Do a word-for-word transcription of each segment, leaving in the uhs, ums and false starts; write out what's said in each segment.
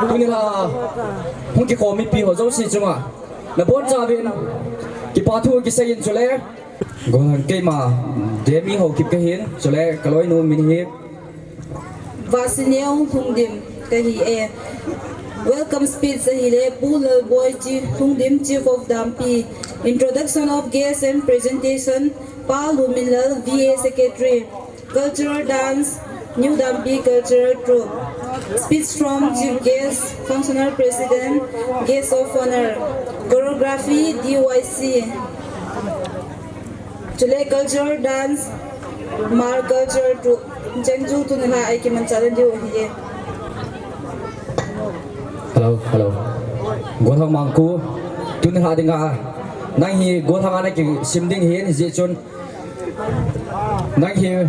Tuni la hung kikhom mipi ho jouse chunga nabonchauvin kipa thu kiseiyin chule. Golhang keima Demi Haokip kahin, chule kaloinu min hi Vasineo Lhungdim kahi e. Welcome speech ahile Pu Lalboichi Lhungdim, Chief of Dampi. Introduction of guest and presentation, Pa Luminlal, V A Secretary. Cultural dance, New Dampi Cultural Troupe. Speech from Chief Guest, Functional President, Guest of Honor. Choreography, D Y C. Chule cultural dance, Hmar Cultural Troupe. Cheng chu tuni la a ikimanchah diu ahi e. Hello, hello. Golhang Mangku, tuni la dinga nang hi golhang a nakisim ding ahin, hijeh chun nang hi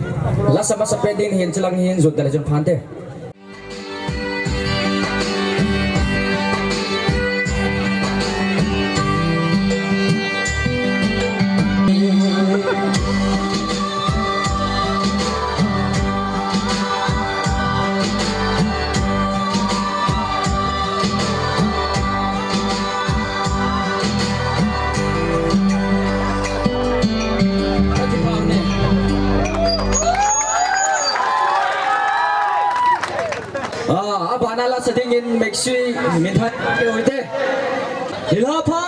lasa masapen ding ahin, chulang hin jot tale chun phante. Ah, abana lasa dingin Meksi Minthang te hoite. Hilapha!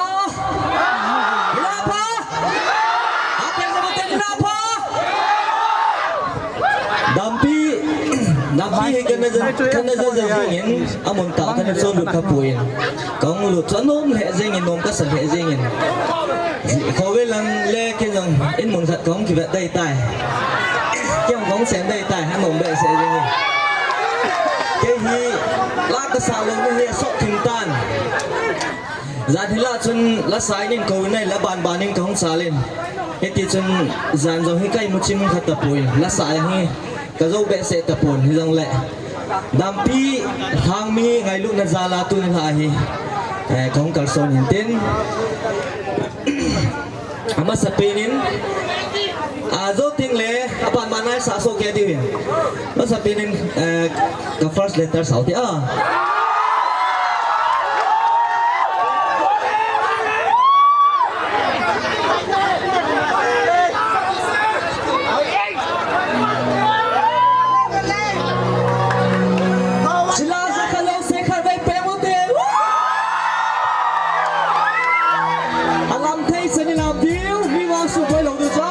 Hilapha! Apel na mate hilapha! Dampi, dampi hi kana ja, kana ja ja jingin, amun tah kana chon lut kha poi. Kahung lut chu anom lheh jengin, nom kasa lheh jengin. Khovel lang le kei jong in mun khat kahung kivet dei tai. Kei jong kahung sem dei tai, anom behseh jengin. Kei hi la kasah lou hi asot thim tan. Jan hi la chun lasa in in kou in ahi, la ban ban in kahung sal in. Hiti chun jan jong hi ka imu chim kha tapoi. Lasa hi ka jou behseh tapon, hijongle dampi lhangmi ngailutna jal a tuni la hi, eh, kahung kalson hintin. Amasapen in, a, jou teng le, aban ban a sa soh kei diu hin. Amasapen in, eh, ka first letter sao ti a. Chila sa kalo se kharvei pe mo te. Alam thei sani lam diu, mi vang su boi lo diu cha.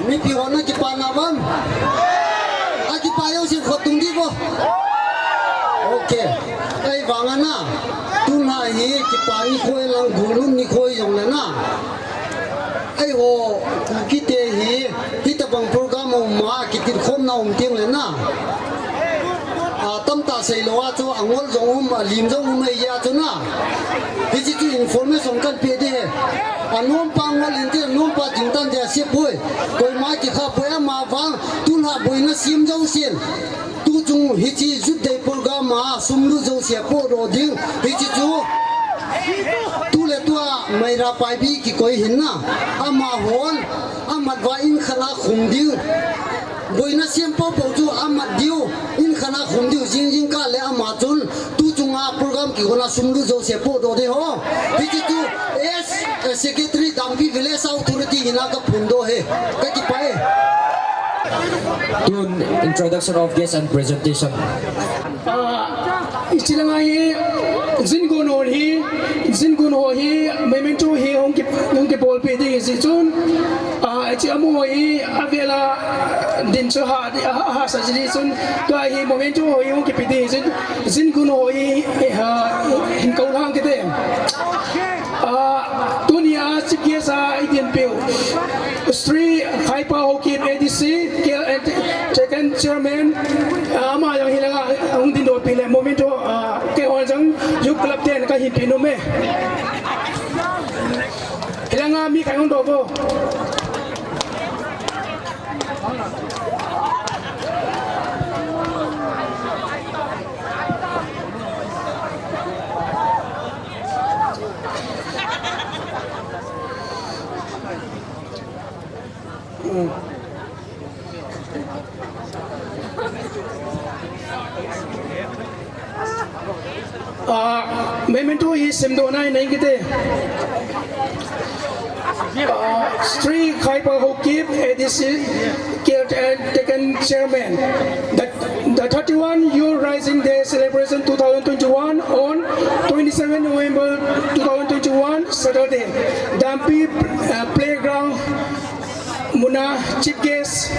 Mipi hon na kipa na bam. A kipa yo sin khut tung di bo. Okay. Ei vang ana. Tun ha hi kipa ni khoi lang gulun ni khoi jong le na. Ei ho, Kuki te hi, hitabang program um ma kitilkhom na um teng le na. A, tamtah seilou a chu angol jong um, alim jong um ahi a chu na. Hiche chu information kan pe di ahi. Anompa ngol in ti, anompa jing tan dia se poi. Koima kikha poi ama vang, tun ha boina sem jousen. Tuchung hiche Youth Day program a sum lut jouse apohdoh ding. Hiche chu tu le tua Meira Paibi kikoi hin na. Amahon, amat va in khat a khum ding. Boina sem poupou chu amat diu, in khat a khum diu, jing jing kah le ama chun, tuchung a program kigona sum lut jouse apohdoh ding ho. Hiche chu as a secretary Dampi Village Authority hin a kaphondoh ahi. Kakipah e. Tun introduction of guest and presentation. Ah, hiche langa hi, jin gon ho hi, jin gon ho hi, memento hi hung ki, hung kibolpeh ding ahi jeh chun, ah, hiche amaho hi, avela, ah, din chu ha, ha, hahsa jeh chun, tua hi memento ho hi hung kipe ding ahi jeh chun, jin gon ho hi, eh, ah, hin kou lhang kit e. Ah, tunia chief guest a eidinpeh u Shri Khaipa Haokip A D C, K L and second chairman, ah, ama jong hilanga hung dindoh peh le, memento, ah, keiho jong youth club ten kahin pe nom e. Hilanga mi khat hung doh vo. Ah, memento hi simdoh nai nai kit e. Ah, Shri Khaipa Haokip, A D C, K L and second chairman. The, the thirty-one Youth Rising Day celebration two thousand twenty-one on twenty-seven November two thousand twenty-one, Saturday. Dampi, uh, Playground muna chief guest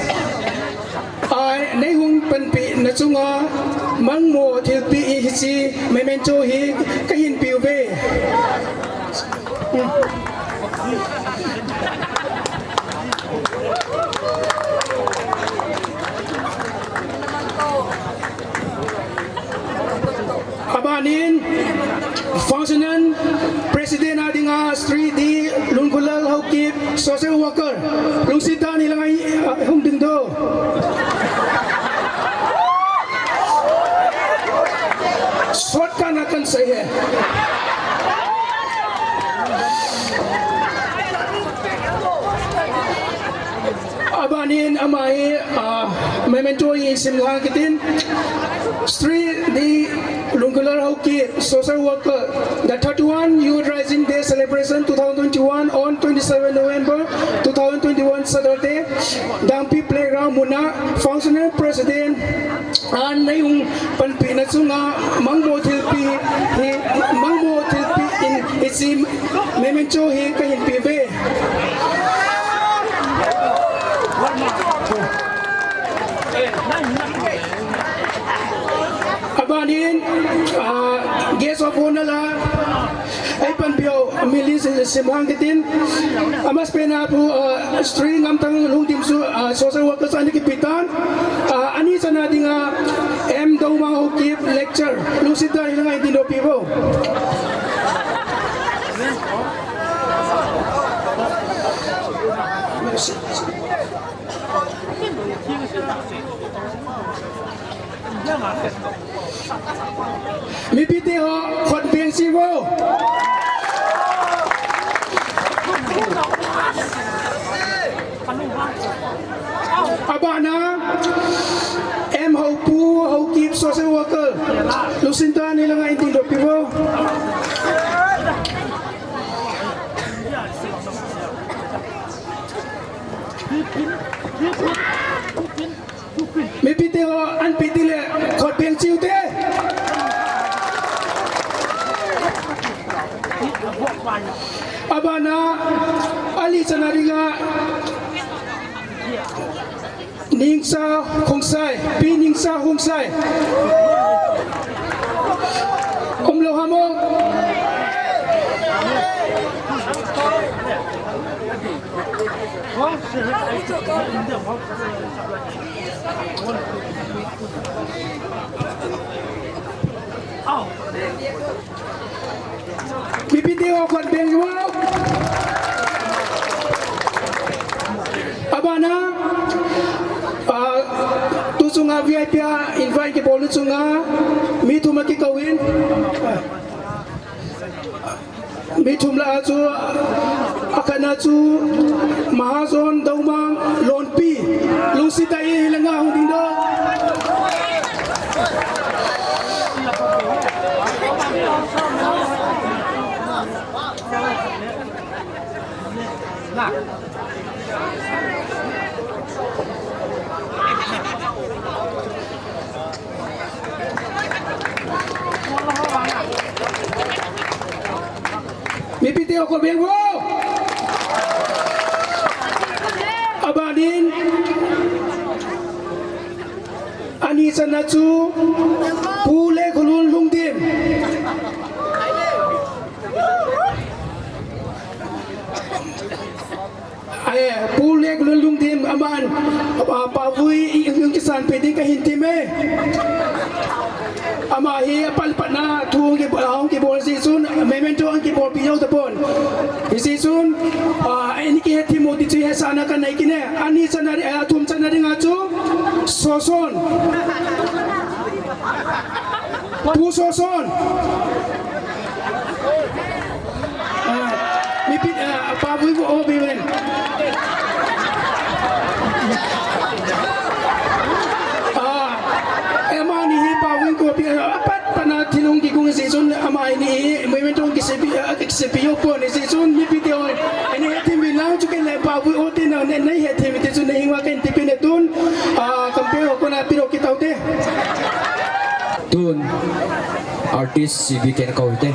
a neihung panpeh na chunga mangmo thilpeh hiche memento hi kahin peuve. Abanin, Functional President a dinga Shri D Lunkhullal Haokip, Social Worker. Lungset tah in hilanga, ah, hung dingdoh. Shortcut a kahin sei e. Abanin ama hi, ah, memento hi simlhang kit in. Shri D Lunkhullal Haokip, Social Worker, the thirty-one Youth Rising Day celebration two thousand twenty-one on twenty-seven November two thousand twenty-one, Saturday. Dangpi Playground muna Functional President a nei hung panpina chunga Mangmo thilpi hi, Mangmo thilpi in hiche memento hi kahin pe uve. Abanin, ah, guest of honour la, ei panpiu, Milin Simhang kitin, amasapen a Pu, ah, Sri Ngamthang Lungdim chu, ah, social worker chu ana kipe tan, ah, ani chana dinga M Doumang Haokip lecture, lungset tah in hilanga hin dingdoh peh uvo. Mipite ho, khut beng cheh uvo. Abana, M Haopu, Haokip social worker, lungset tah in hilanga hin dingdoh peh uvo. Mipite ho, an pe ding le, khut beng cheh ute. Abana, ali chana dinga, Ningsa Khongsai, Pi Ningsa Khongsai. Umlou ham o. Mipite ho khut beng uvo. Abana, ah, tu chunga V I P a invite kibol chunga mi thum akikouvin. Mi thum lah a chu, akhatna chu Mahajon Doumang Lonpi, lungset tah in hilanga hung dingdoh. Mipite ho khut beng uvo. Abanin, ani chana chu Pu Lekholun Lungdim. Ai, Pu Lekholun Lungdim, aman, ah, Pavui i, i, i kisan pe ding kahin ti me. Ama hi apat patna thu hung ki, ah, hung kibol jeh chun, memento hung kibolpi jou tapon. Hijeh chun, ah, eini kihethem u ti chu hetsahna kanei kit e. Ani chana, ah, thum chana dinga chu, Soson. Pu Soson. Ah, mipi, ah, Pavui ko o bimen. Ah, amani hi Pavui ko pi, ah, apat patna thil hung kigong jeh chun amani hi memento hung kisepi, ah, kisepi jou pon jeh chun mipite ho. Eini hethem uvin lang chu kei le Pavui o te na ne, nei hethem uvin te chun nei hing uva kahin tipi ne tun. Ah, kampe ho kona piro kitau te. Tun artist C B K na kou te.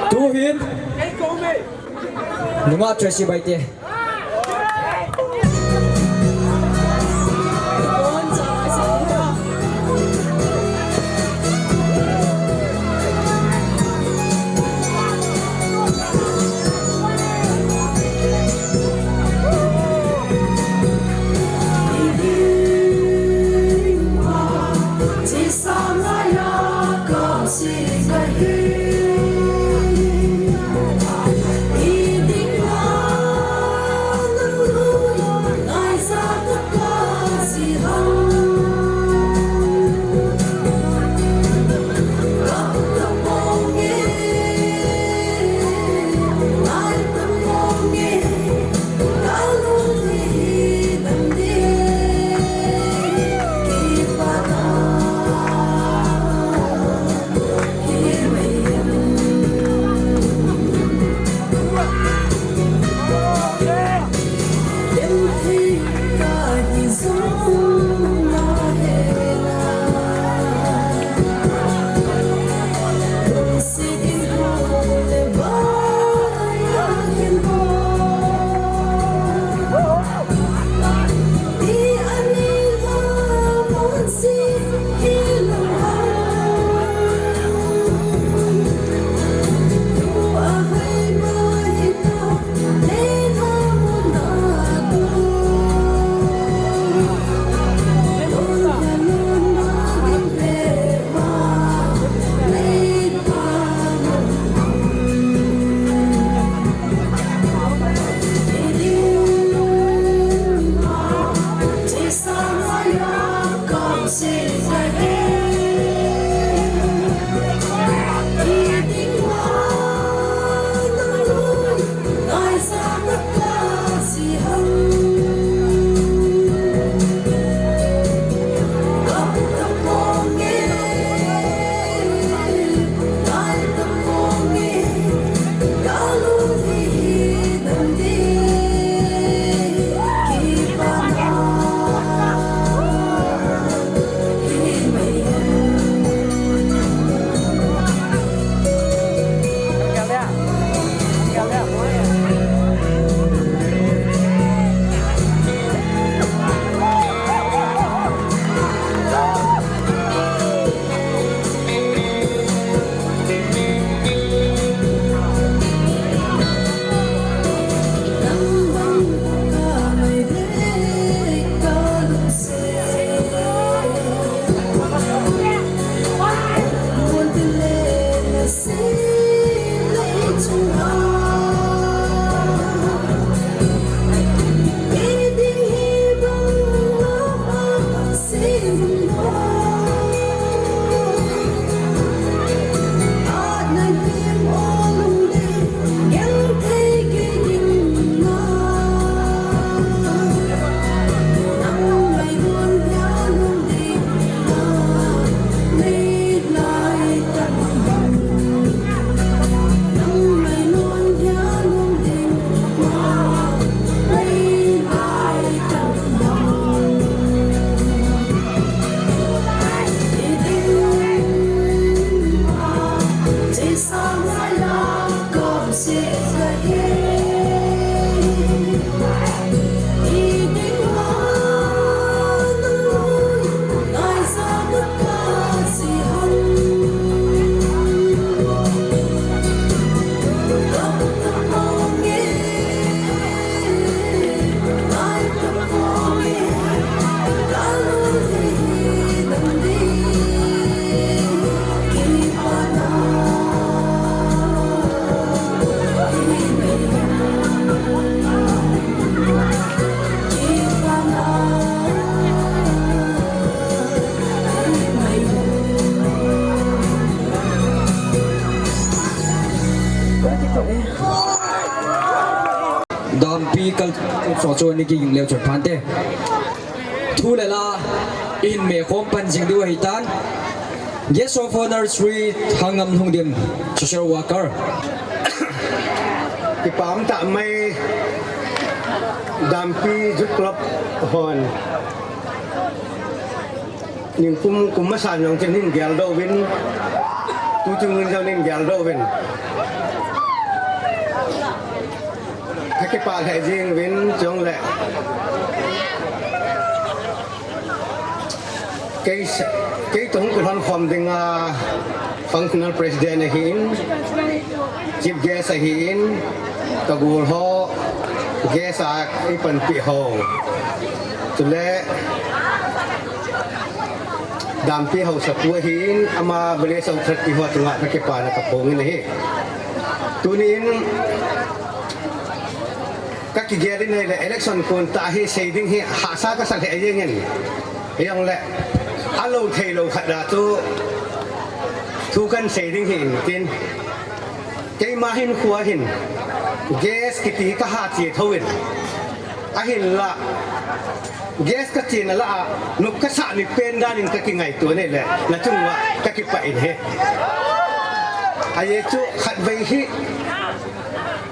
Tuhin nungah Tracy Baite. Kal so chu ni ki ging leu chun phante. Thu le la in me khom pan jing diu ahi tan. Guest of Honor Shri Thangam Lhungdim, Social Worker. Kipah um tah mai, Dampi Youth Club hon. Ningkum kum masa jong chun hin geldoh uvin, tu chung in jong hin geldoh uvin. Ka kipah lheh jing uvin chule. Kei, kei toh hung kilhon khom ding a functional president ahin, chief guest ahin, ka gol ho, guest a ei panpi ho. Chule, Dampi Haosapu ahin, ama village a u khat pi ho chunga ka kipana ka phong in ahi. Tunin, ka kigel in ahile election kon tah hi sei ding hi hahsa ka sa lheh jeng in. Hijongle, a lo thei lo khat a chu thu kan sei ding hi in tin. Keima hin khua hin, guest kiti ka ha che tho in. Ahinla, guest ka chena lah a, nop ka sah ni pen dan in ka kingaito in ahile, na chunga ka kipah in ahi. Ajeh chu khatvei hi,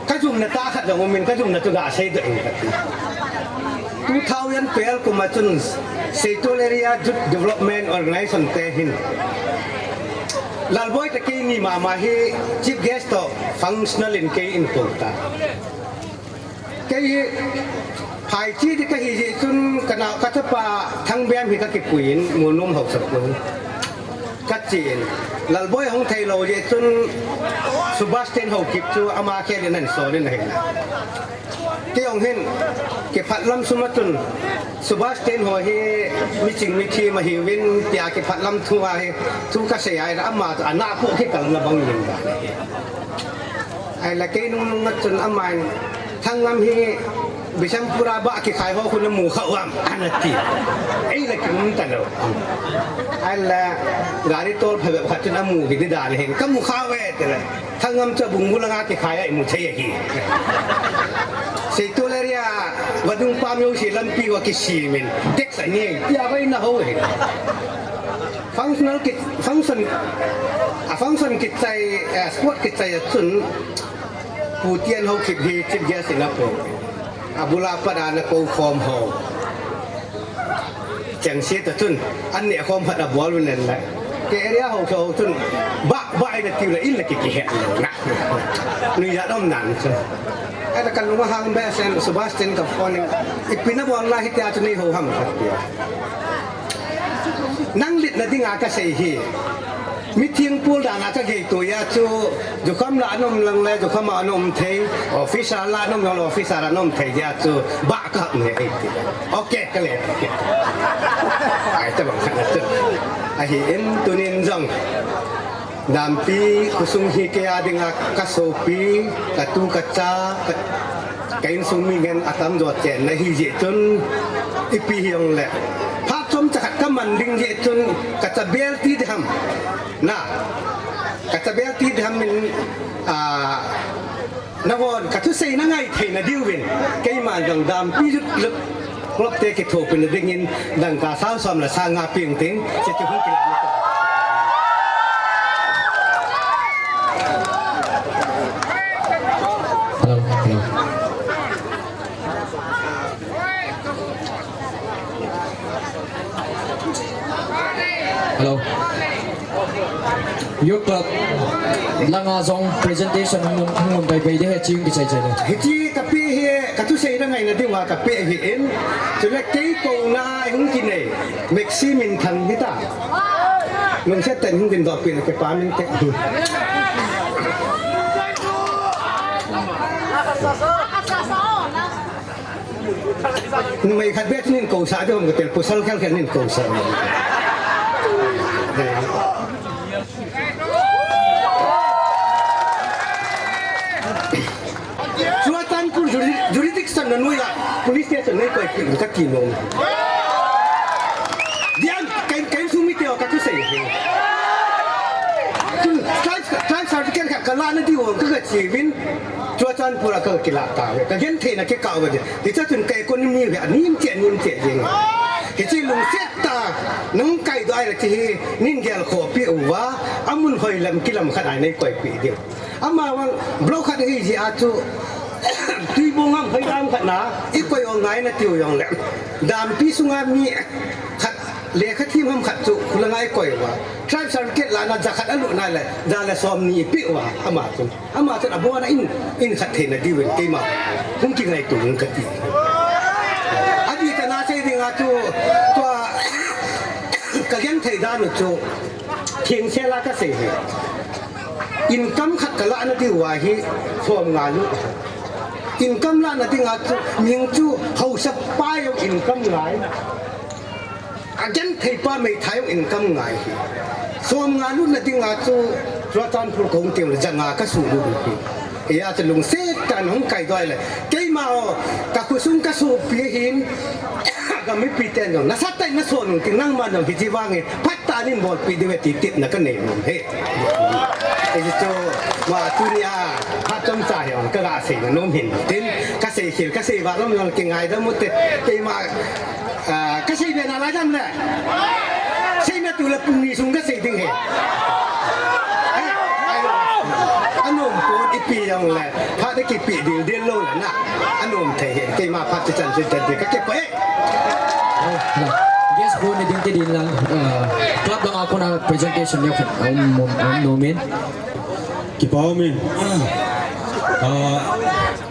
ka jumna tah khat jong um in, ka jumna chu ga seidoh in ka ti. Two thousand twelve kum a chun Seitol Area Youth Development Organization te hin Lalboi te keini mama hi chief guest toh functional in kei in kou ta. Kei hi phaichi di ka hi jeh chun ka nao ka chapa Thangbem hi ka kipui in Molnom Haosapu. Ka che in, Lalboi hung thei lo jeh chun Subhash ten Haokip chu ama khel in ahin sol in ahi. Kei jong hin, kiphat lam sum a chun, Subhash ten ho hi miching mithem ahiuvin, tia kiphat lam thu ahi, thu ka sei ahile, ama chu ana pu khi kalna bang lim ba. Ahile kei nungnung a chun aman, Thangam hi Bishnupur a ba kikhai ho khu na mu kha uvam, ana ti. Ei la ki um ta lou. Ahile, gari tol phabep khat chun amu hi di dan hin, ka mu kha uve, tile. Thangam chu Bungbung langa kikhai a i mu thei ahi. Seitol area, vadung pam jouse lampi va kisem in, tax a nei, tia vai na ho ahi. Functional kit, function, a function kit chai, eh, sport kit chai a chun, Pu Tian Haokip hi chief guest in akou. Abul a pat a na kou khom ho. Chengse ta chun, an neh khom khat abol un len le. Kei area ho, ho chun, ba, ba ina tiu le, in le ki, kihet lou na. Nuijat um nan chun. Ai ta kan lung a hang be sen, Subhash ten ka phone in. Ipi na bol na hitia chu nei ho ham khat tia. Nang litna dinga ka sei hi. Mitheng pul dan a ka gei to ya chu, jukham la anom lang le, jukham a anom thei, officer la anom lang le, officer anom thei ya chu, ba ka ne ei ti. Okay, ka le. Ai ta bang khat na chu. Ahi in tunin jong. Dampi khosung hi kei a dinga ka sopi, ka tu ka cha, ka, ka insung mi ngen atam jo chen na hi jeh chun ipi hi jong le. Phat chomcha khat ka man ding jeh chun ka cha bel ti diham. Na, ka cha bel ti diham min, a, Nahon, ka thusei na ngai thei na diuvin, keiman jong Dampi Youth Club te kithopina dingin, dangka sao som le sang nga peng ting, che chu hung kila. Hello, hello. Hello. Youth Club langa jong presentation hung, hung um pai pai de he chi hung kichai chai le. Hichi ka pe hi, ka thusei na ngaina diuva ka pe hi in. Chule kei kouna hung kinei. Maxi Minthang hita. Lungset ten hung kin doh pi le ke pa min te. Numei khat beh nin kou sa de hom ka tel, pasal khel khel nin kou sa. Churachandpur juri-, jurisdiction na noiya, police station nei koi pi ka ti nom. Dian, kain, kain sumi teo ka thusei. Tun, tribe, tribe Certificate khat kalah nadiu ka, kache uvin. Churachandpur a kakilah tauve. Kagenthei na kikah uve. Hiche chun ka economy ve, anem cheh, anem cheh jeng. Hiche lungset tah, nahung kaidoh le hiche hi, neigel khoh peh uva, amun hoi lam kilam khat a neikoipeh diu. Amavang, block khat hi jeh a chu, Tuibong ham, Hoilam khat na, ikoi u ngai natiu jongle. Dampi sunga mi khat, lekha them ham khat chu, khulanga ikoi uva. Tribe certificate lahna jakhat alut na le, ja le somni ipeh uva, ama chun. Ama chun abona in, in khat theina diuvin keima hung kingaito uvin kati. Adih tah a sei dinga chu, tua, kagenthei dan u chu, thengsel a kasei hi. Income khat kalah nadiu ahi, somnga lut. Income lahna dinga chu, mi chu haosa pa jong income ngai. Agenthei pa meithai jong income ngai hi. Somnga lutna dinga chu, Churachandpur kahung teng le, janga kasuhlut u hi. Hijeh a chu lungset tah in hung kaidoh le. Keima o, kakhosung kasopi ahin, kamipi ten jong, nasatah in nason un tin, nangman jong hiche vang hi, phatah in bolpeh diu ve ti tepna kanei nom e. Hichu, ma tunia, phat chomcha hi, kaga seina nom hin tin, kasei khel, kasei val lom jong kingaidam ute, keima, Ah, kasei be nalai dam le. Seina tule pung ni sung kasei ding ahi. Ai, ai, anom pon ipi jongle. Phat a kipeh dildel lou le na. Anom thei ahi. Keima phat chechan chechan ding kakipah e. Guest ho ni ding ti din lang, ah, club lang a kona presentation neo khat, um, um, um, nom in. Kipa um in. Ah,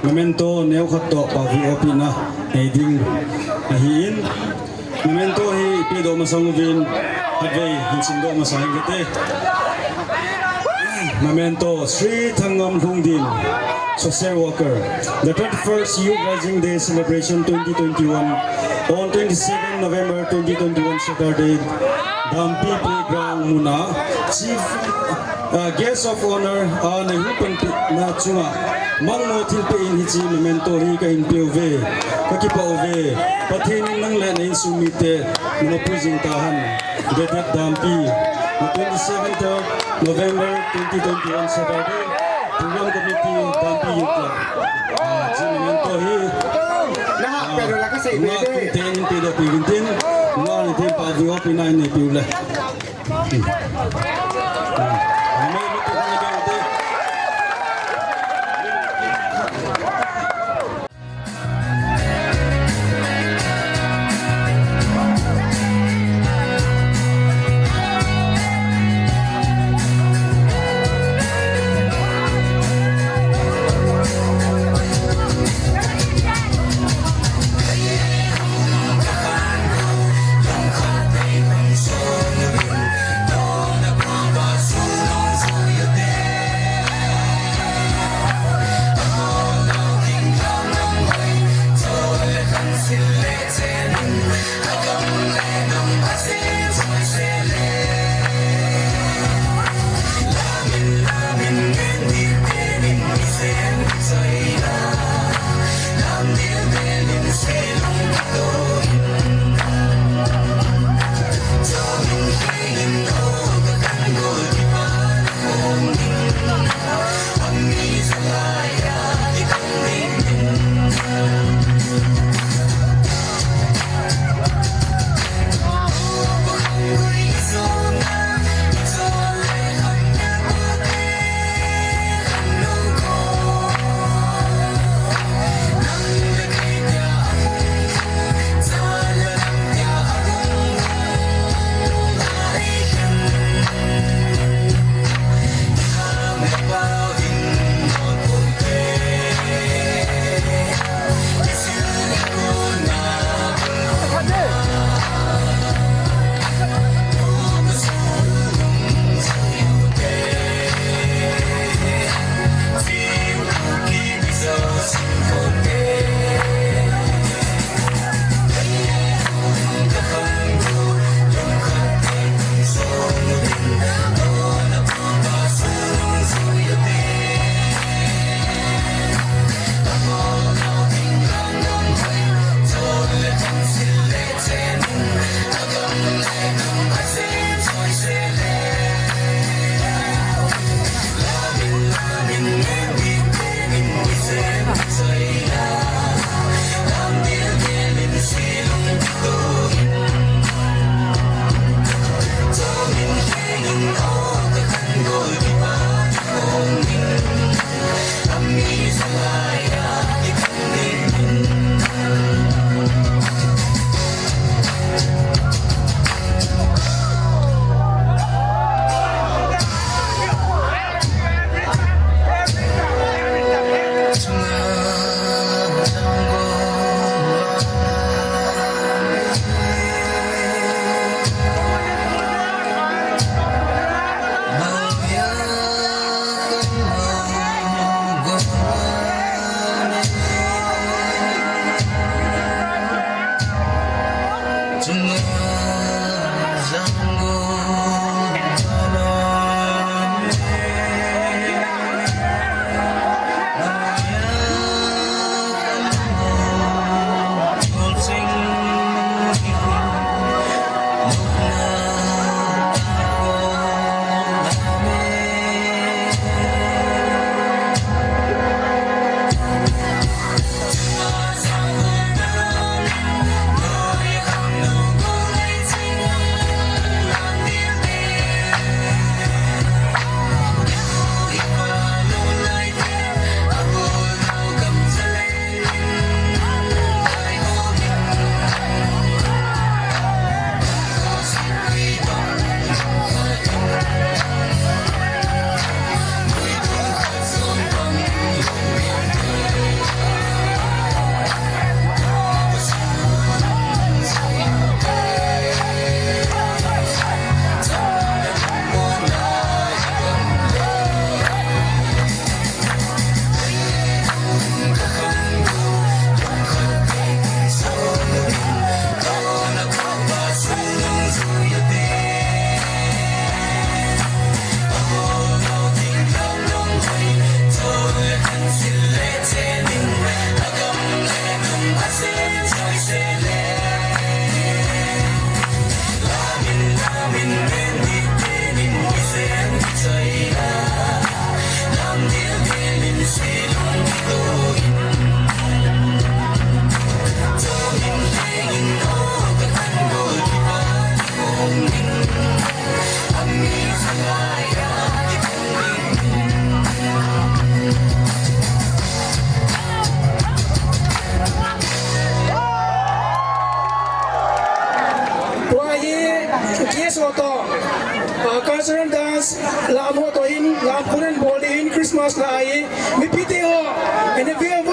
memento neo khat toh Paovi O P na nei ding ahin. Memento hi ipedoh masang uvin, khatvei hin simdoh masa inge kati. Memento, Sri Thangam Lhungdim, social worker. The thirty-first Youth Rising Day celebration twenty twenty-one on twenty-second November twenty twenty-one, Saturday, Dampi Playground muna, Chief, uh, Guest of Honor, uh, nei hung panpina chunga, mangmo thilpeh in hiche memento hi kahin peuve, kakipah uve, Pathen in nang le na insung mite, nangho pui jing tahen, Vedet Dampi, twenty-seventh November twenty twenty-one, Saturday, Program Committee, Dampi Youth Club. Ah, hiche memento hi, ah, nunga kute in pedoh peh uvin tin, nunga ni tin Paovi O P na in nei peh u le. Tua hi, K S O toh, ah, cultural dance, lam ho toh hin, lam phunin bol ding hin Christmas la ahi, mipite ho, and the viewer.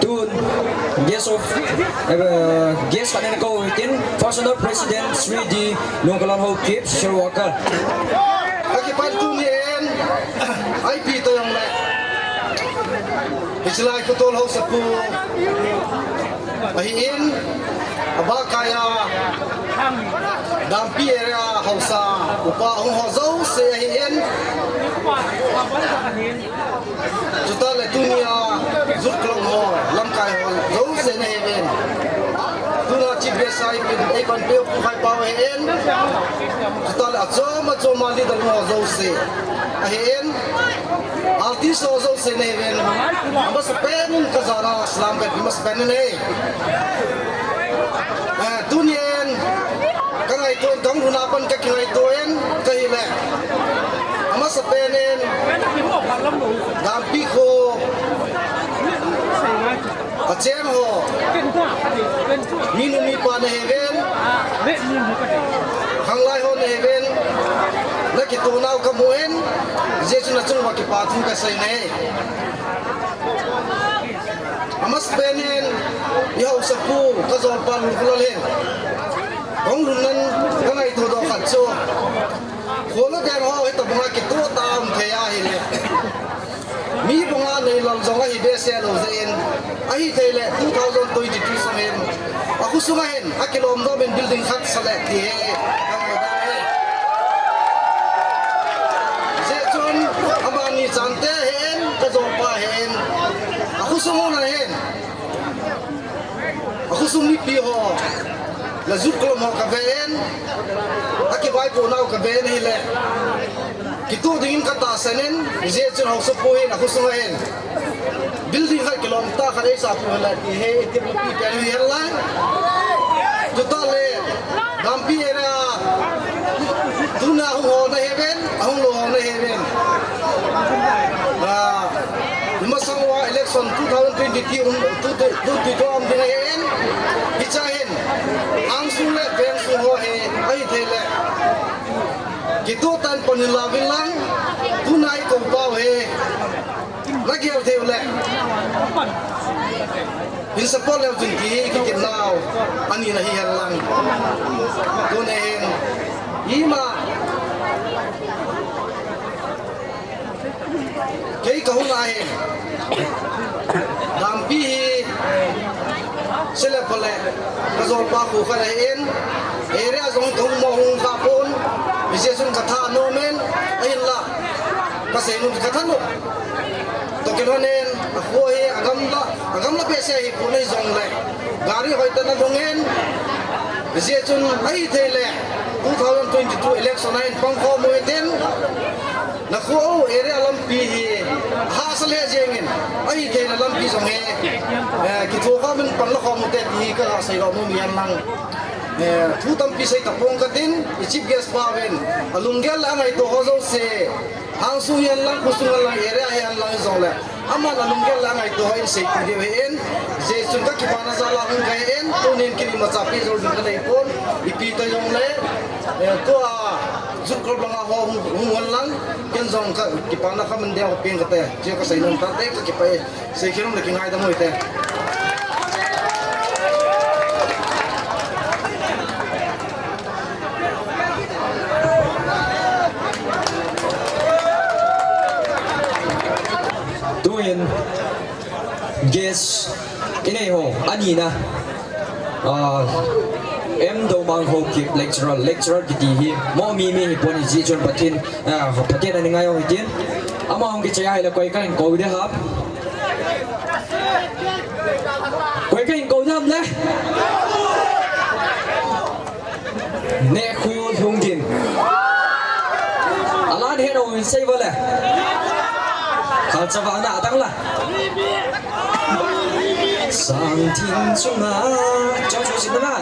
Tun, guest of, eh, guest khat in kou hitin, First Honour President Shri D Lungkalan Haokip, Social Worker. Akipan tuni in, I P to jong le. Hiche lai khotol haosapu ahin, abah kaiya, Dampi area haosa upa hung ho jouse ahin. Chutah le tunia Youth Club ho, lamkai ho jouse nahiuvin. Tuna chief guest a eipin, eipanpiu Pu Khaipao ahin. Chutah le achom achom a leader ho jouse ahin. Artist ho jouse nahiuvin. Amasapen in kajana salam kape, amasapen in ahi. Eh, tunin kangaito in, kahung lhun a pat kakingaito in kahile, amasapen in Dampi kho acheng ho, minu mipa nahiuvin, khanglai ho nahiuvin, nakitoh nau kamun, hijeh chun nachung uva kipa thu kasei e. Amasapen in ihaosapu kajolpa Lungkholal hin, kahung lhun nan kangaito doh khat chu, kho le veng ho hitabanga kitoh tah a um thei ahile, mi banga neilal jong ahi behseh lou jeh in, ahithei le two thousand twenty-two sung hin akhosunga hin akilom doh in building khat sale ti hi. Hijeh chun amani chante hin, kajolpa hin, akhosung hon ahin, akhosung mipi ho le Youth Club ho kaven, akivaipoh nau kaven ahile, kitoh dingin katahsan in, hijeh chun haosapu hin akhosunga hin building khat kilom tah khat eisah peh le ti hi, iti pi pen hi hen lang. Chutah le, Dampi area, tuna hung ho nahiuvin, ahung lou ho nahiuvin. Ah, imasang uva election two thousand twenty-two, um, two, two, two, two, um, ding ahin. Hiche a hin, angsung le vengsung ho hi, ahithei le, kitoh tah in pan in lauvin lang, tuna ikou pau hi. Nagel thei uleh, hin support leu chun ti hi kiti nau, ani nahi hen lang. Tunin, ima, kei kahung ahi. Dampi hi, sele pale, kajolpa khu khat ahin, area jong kahung mo hung kha pon, hijeh chun katha nom in, ahinla, kasei nom katha nom. Toh kilhon in, akho hi agamla, agamla behseh ahipon hijongle, gari hoitah in alhung in, hijeh chun ahithei le, two thousand twenty-two election a hin pangkhom u hitin, nakho u area lampi hi, hahsa lheh jeng in, ahithei le lampi jong hi, eh, kithokhom in panlakhom u hite ti hi kasei lom u ahi lang. Eh, thu tampi sei tapong katin, i chief guest pa uvin, alunggel le angaito ho jouse, angsung hihen lang, khosung hihen lang, area hihen lang jongle, aman alunggel le angaito ho in seipeh diu ahin, hijeh chun kakipana jal a hung kahi in, tunin kei imacha peh jou ding kanei pon, ipi ta jongle, eh, tua, Youth Club langa ho hung, hung hon lang, ken jong kakipana khaman deu peng kate, chu kasei nom tate, kakipah e. Seikhel um le kingaidam u hite. Tuin guest inei ho, anina, ah, M Domang Haokip lecturer, lecturer kiti hi mo mi mi hipon hijeh chun Pathen, ah, Pathen a nei ngai u hitin. Ama hung kichai ahile koi kahin kou ding ham? Koi kahin kou ding ham le? Nekhu Lhungdin. Alan hin hung sei vale. Khalcha vang na atang la. Sangthing chunga. Chong chong sin na.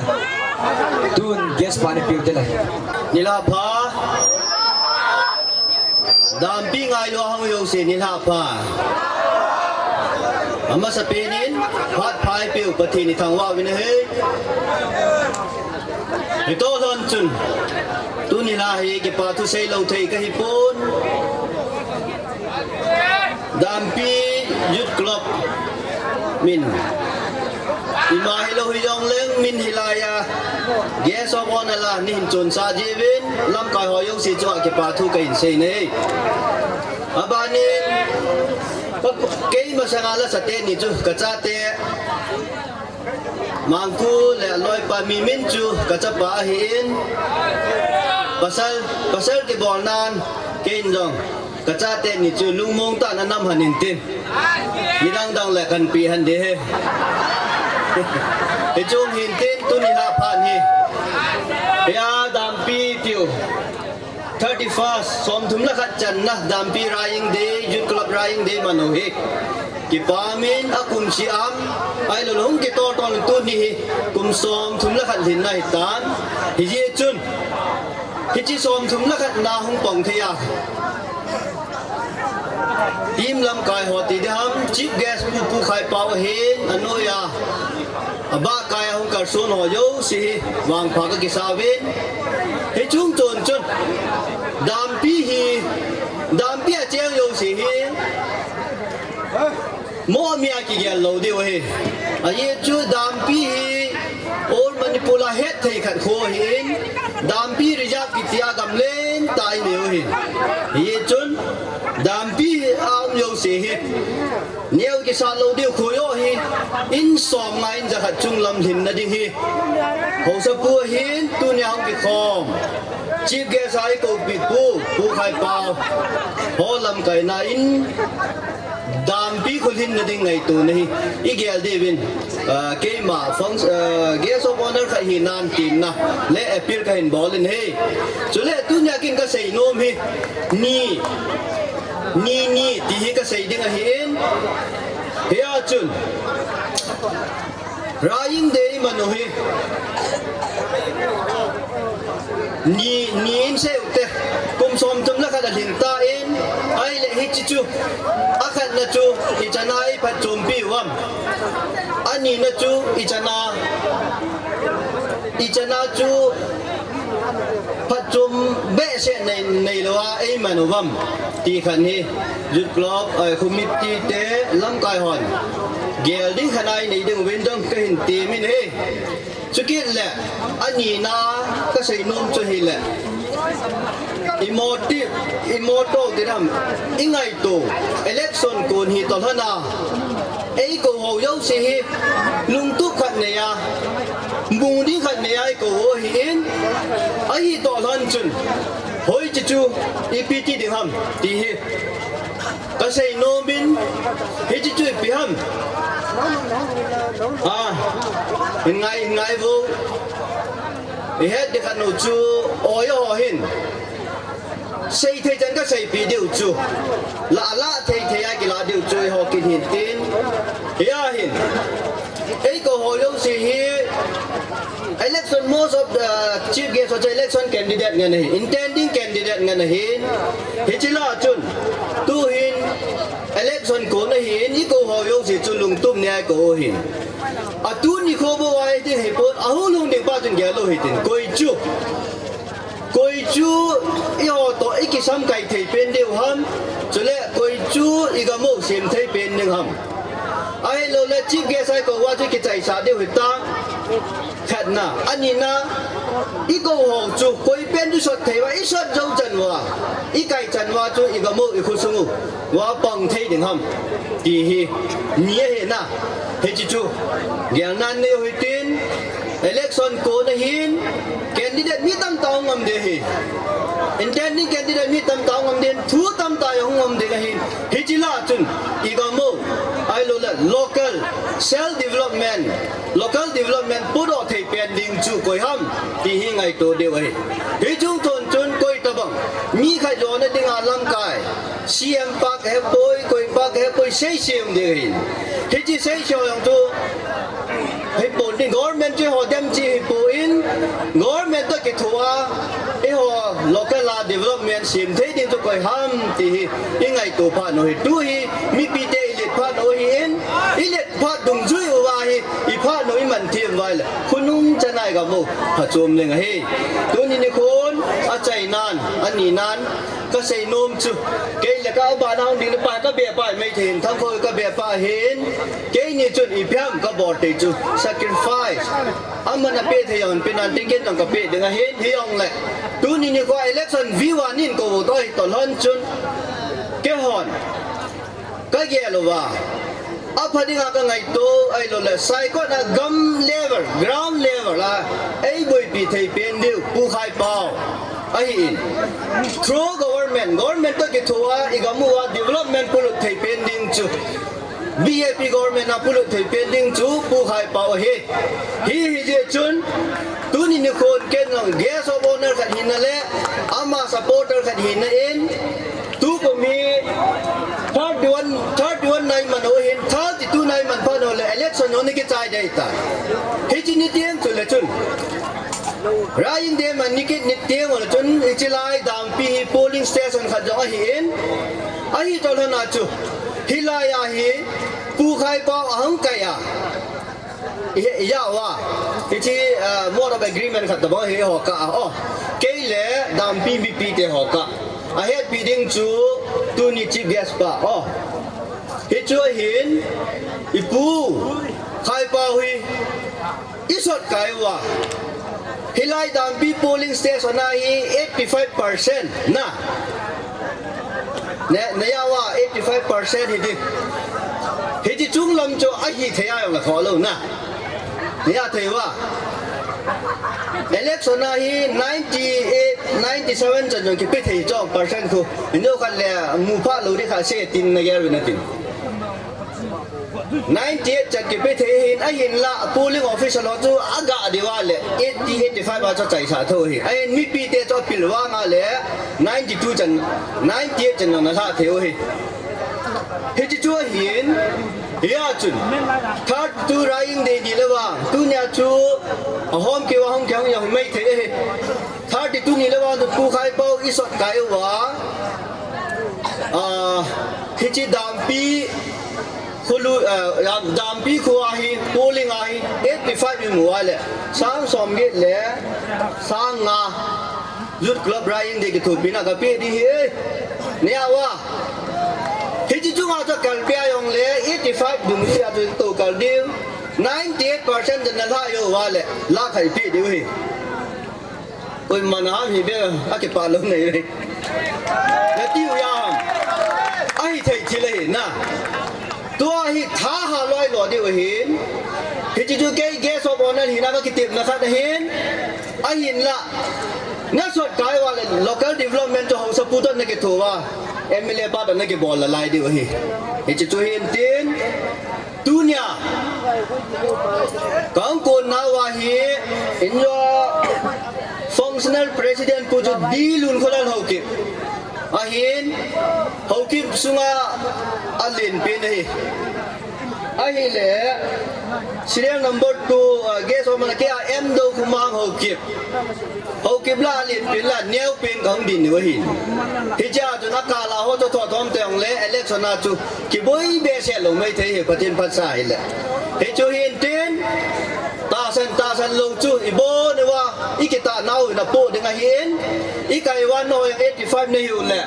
Tun guest pa nei peh u hite le. Nilhah pha. Dampi ngailua hung jouse nilhah pha. Amasapen in, phat pha eipeh u Pathen ithangvah uvin ahi. Hitoh lhon chun, tuni la hi kipa thu seilou thei kahipon. Dampi Youth Club min. Ima hilou hijongleng min hilai a, Guest of Honour la neihin chonsa jiuvin, lamkai ho jouse chunga kipa thu kahin sei e. Abanin, kei masanga la sa teni chu kachate. Mangku le aloipa Mimin chu kachapa ahin. Pasal, pasal kibolnan kei in jong kachate ni chu lungmong tah in anam hon intin. Midang dang le kanpi hon ding ahi. Hiche hung hin tin tuni lah phat hi. Hia dampi tiu. Thirty-first, somthum le khat channa, dampi Raing Day, Youth Club Raing Day man u hi. Kipah in akum seh am, ahilou le hung kitoh toh tuni hi, kum somthum le khat lhinna hitan. Hijeh chun, hiche somthum le khat na hung pang thei a. Team lamkai ho ti ding ham, Chief Guest Pu, Pu Khaipao ahin, anoiya. Abahkai a hung kalson ho jouse hi, vangpha kakisa uvin. Hiche chungchon chun, dampi hi, dampi a cheng jouse hi, moh mi a kigel lou diu ahi. Ajeh chu dampi hi, Old Manipur a hetthei khat kho ahin, dampi reserve kiti a gam lentah a inei u ahin. Hijeh chun, dampi a um jouse hi, neo kisat lou diu khu joh hi, in som nga in jakhat chunglam lhinna ding hi. Haosapu ahin, tunia hung kikhom. Chief Guest a ikoupi Pu, Pu Khaipao. Ho lamkaina in, dampi khu lhinna ding ngaito na hi. Igel diuvin, ah, keima fun-, ah, Guest of Honour khat hinan temna le appeal kahin bol in ahi. Chule tunia kin kasei nom hi. Ni, ni, ni, ti hi kasei ding ahin. Hia chun. Raing Day man u hi. Ni, ni in sei u te. Kum somthum le khat alhin tan, ahile hiche chu. Akhatna chu, ichan a iphatchompi u ham. Anina chu, ichan a, ichan a chu, phatchom behseh nei, neilou a, eiman u ham. Ti khat hi, Youth Club, eh, committee te lamkai hon. Gel ding khat a inei diuvin jong kahin temin ahi. Chukit le, anina kasei nom chu hile. I motive, i motto ti ding ham, ingaito, election kon hi toh lhon a. Eikou ho jouse hi, lungtup khat nei a, mu ding khat nei a eikou u ahin, ahi toh lhon chun, hoiche chu, ipi ti ding ham, ti hi. Kasei nomin, hiche chu ipi ham. Ah, hin ngai, hin ngai vo. Ihet ding khat u chu, oi ho hin. Seithei chan kaseipeh diu chu. Lah, lah thei thei a kilah diu chu, eiho kin hin tin. Hia hin. Eikou ho jouse hi. Election, most of the chief guest ho chu election candidate ngen ahi, intending candidate ngen ahin. Hiche lah a chun, tuhin election kon ahin, eikou ho jouse chu lungtup nei a eikou u ahin. Atuni kho bou a hiding hipon, ahung lhung ding pa chun gel lou hitin, koi chu. Koi chu eiho toh ikisamkai thei pen diu ham, chule koi chu igam u sem thei pen ding ham. Ahilouleh chief guest a eikou uva chu kichaisah diu hita. Khatna, anina, eikou ho chu koi pen chu sot thei uva, isot jou chan uva, ikai chan uva chu igam u, ikhosung u, uva pang thei ding ham. Ti hi, ni ahi na, hiche chu, gelna nei u hitin, election kon ahin, candidate mi tamtah hung um ding ahi. Intending candidate mi tamtah hung um ding, thu tamtah jong hung um ding ahin. Hiche lah a chun, igam u, ahilouleh local, self development, local development podoh thei pen ding chu koi ham, ti hi ngaito diu ahi. Hiche chungchon chun koi tabang, mi khat jona dinga lamkai, C M pa kahepoi, koi pa kahepoi, seise um ding ahin. Hiche seise jong chu, hipon ding, government chu eiho dem chu hipon, government toh kithoa, eiho local a development sem thei ding chu koi ham ti hi, ingaito phat u ahi. Tu hi, mipite ilet phat u ahin, ilet phat dungjui uva hi, iphat u iman them uva ahile, khonung chan a igam u, phachom leng ahi. Tuni nikhon, achainan, aninan, kasei nom chu, kei le ka abana hung ding le pa, kabeh pa, Meitei hin, Thangkhol kabeh pa hin, keini chun ipi ham kabol thei chu, sacrifice. Aman apeh thei jong, pen nan tin ken jong kapeh ding ahin, hijongle. Tuni nikho election V one in kou u toh hi toh lhon chun. Keihon. Kagel uva. Apha dinga kangaito, ahilouleh, saikot a gam level, ground level a, eiboipi thei pen diu, Pu Khaipao ahin. Through government, government toh kithoa, igam uva development polut thei pen ding chu, B J P government a polut thei pen ding chu, Pu Khaipao ahi. Hi, hijeh chun, tuni nikhon ken jong guest of honour khat hina le, ama supporter khat hina in, tukum hi thirty-one, thirty-one nai man uhin, thirty-two nai man phat uleh election ho ni kichai dei tai. Hiche ni teng chule chun, Raing Day man ni kit ni teng uleh chun, hiche lai Dampi hi polling station khat jong ahin, ahi toh lhona chu, hilai a hi Pu Khaipao ahung kai a, i, i ya uva, hiche, ah, mode of agreement khat tobang hi ho kah a, o, kei le Dampi mipite ho kah a, ahetpi ding chu tuni chief guest pa, o, hichu ahin, i Pu Khaipao hi isot kai uva, hilai Dampi polling station a hi eighty-five percent na, na, na ya uva eighty-five percent hiti, hiti chunglam chu ahithei a jong la kholou na, na ya thei uva. Election a hi ninety-eight, ninety-seven chan jong kipe thei chu percent khu, injo khat le mu pha lou di kha se tin na gel na tin. Ninety-eight chan kipe thei hin, ahinla polling officer ho chu aga diu va le eighty, eighty-five a chu achaisah thou hi. Ahin mipite chu apil vang a le ninety-two chan, ninety-eight chan jong na lha thei u hi. Hiche chu ahin, hia chun, thirty-two Raing Day ni le vang, tunia chu ahom keu a hung keu jong hi mai thei ahi. Thirty-two ni le vang chu Pu Khaipao isot kai uva, ah, hiche Dampi khulu, ah, Dampi kho a hi polling a hi eighty-five imu uva le, sang somget le sang nga Youth Club Raing Day kithopina kapeh di hi, na ya uva. Hiche chunga chu kalpeh a jongle eighty-five dungjuia chu tou kal diu, ninety-eight percent na lha jou uva le, lakh khat ipeh diu hi. Koiman ham hi be, akipah lou nei ve, natiu ham? Ahithei thil ahi na. Tua hi thahat loi lou diu ahin. Hiche chu kei guest of honour hina kakitepna khat ahin. Ahinla, nasot kai uva le local development chu haosapu toh nakitho uva, M L A pa toh nakibol nalai diu ahi. Hiche chu hintin, tunia kahung konna uva hi, injo functional president pu chu D Lunkholal Haokip ahin, Haokip sunga alen pen ahi. Ahile, serial number two, ah, guest of honour kei a M Dokhumang Haokip, Haokip la alen pen la neo pen kahung din diu ahin. Hichea chun akal a ho chu thothom teng le election a chu kiboi behseh lou mai thei hi, Pathen phatsa hile. Hichu hintin, tahsan tahsan lou chu ibon uva ikitah nau napoh ding ahin, ikai uva nahoi eighty-five nahiu le,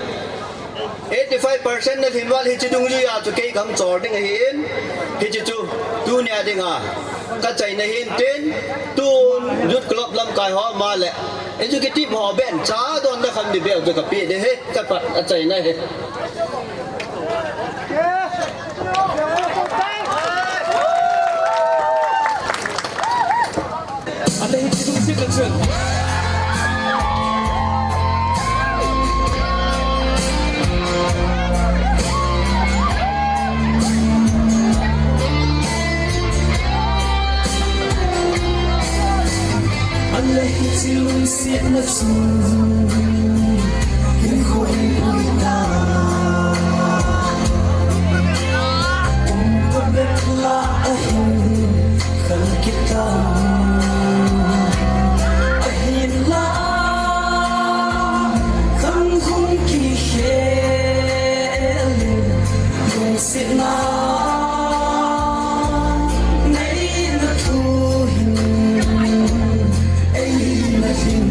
eighty-five percent nalhin uva le hiche dungjuia chu kei kahung chol ding ahin, hiche chu tunia dinga kachaina hintin, tun Youth Club lamkai ho ma le executive ho ben cha donna khan mi bel chu kapeh ding ahi, kapat achaina hi. Aleh hiche lungsetna chu hinkho in pui ta. Pumkhat bep lah a hin khang kit ta. Ahinla khang hung kikhel in lungsetna neina thu hin eina hin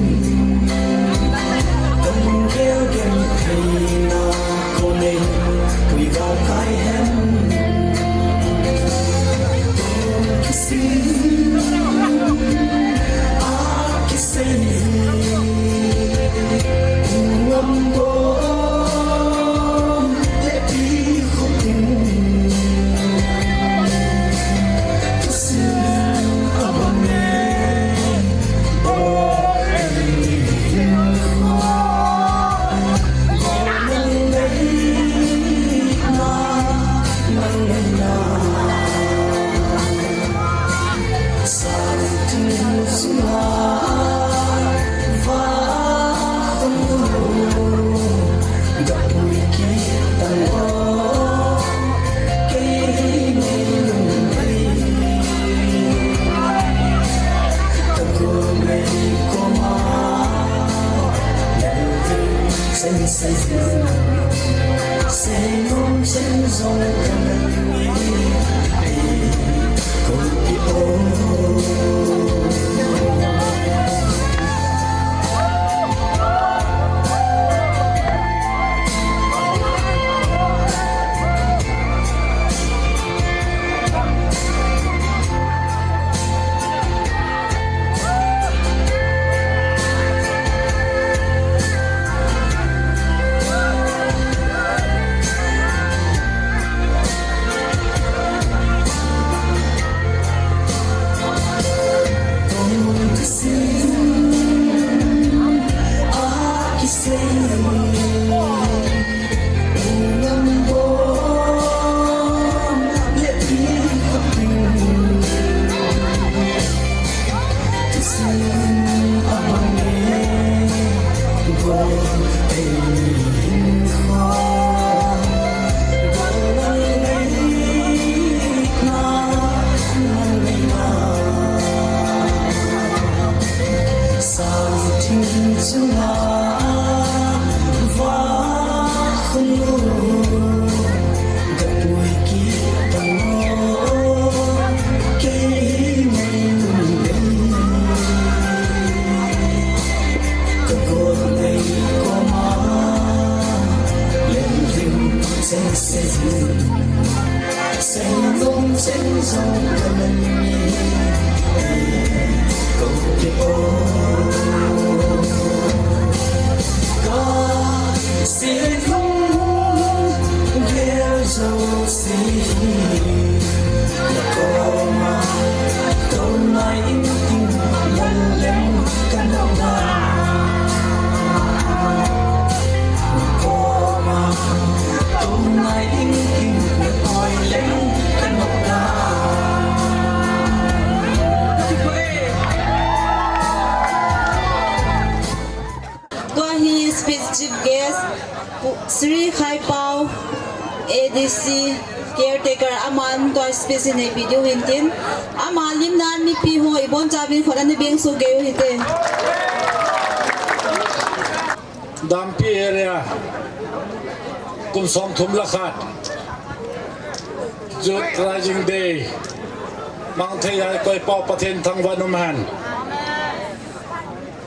Tua hi special chief guest, Shri Khaipao, A D C, caretaker, aman tua special nei video hintin. Ama limnan mipi ho ibon chavin khut ana beng su geu hite. Dampi area, kum som thum le khat, Youth Rising Day, mang thei a koi pau Pathen thangvah in um hen.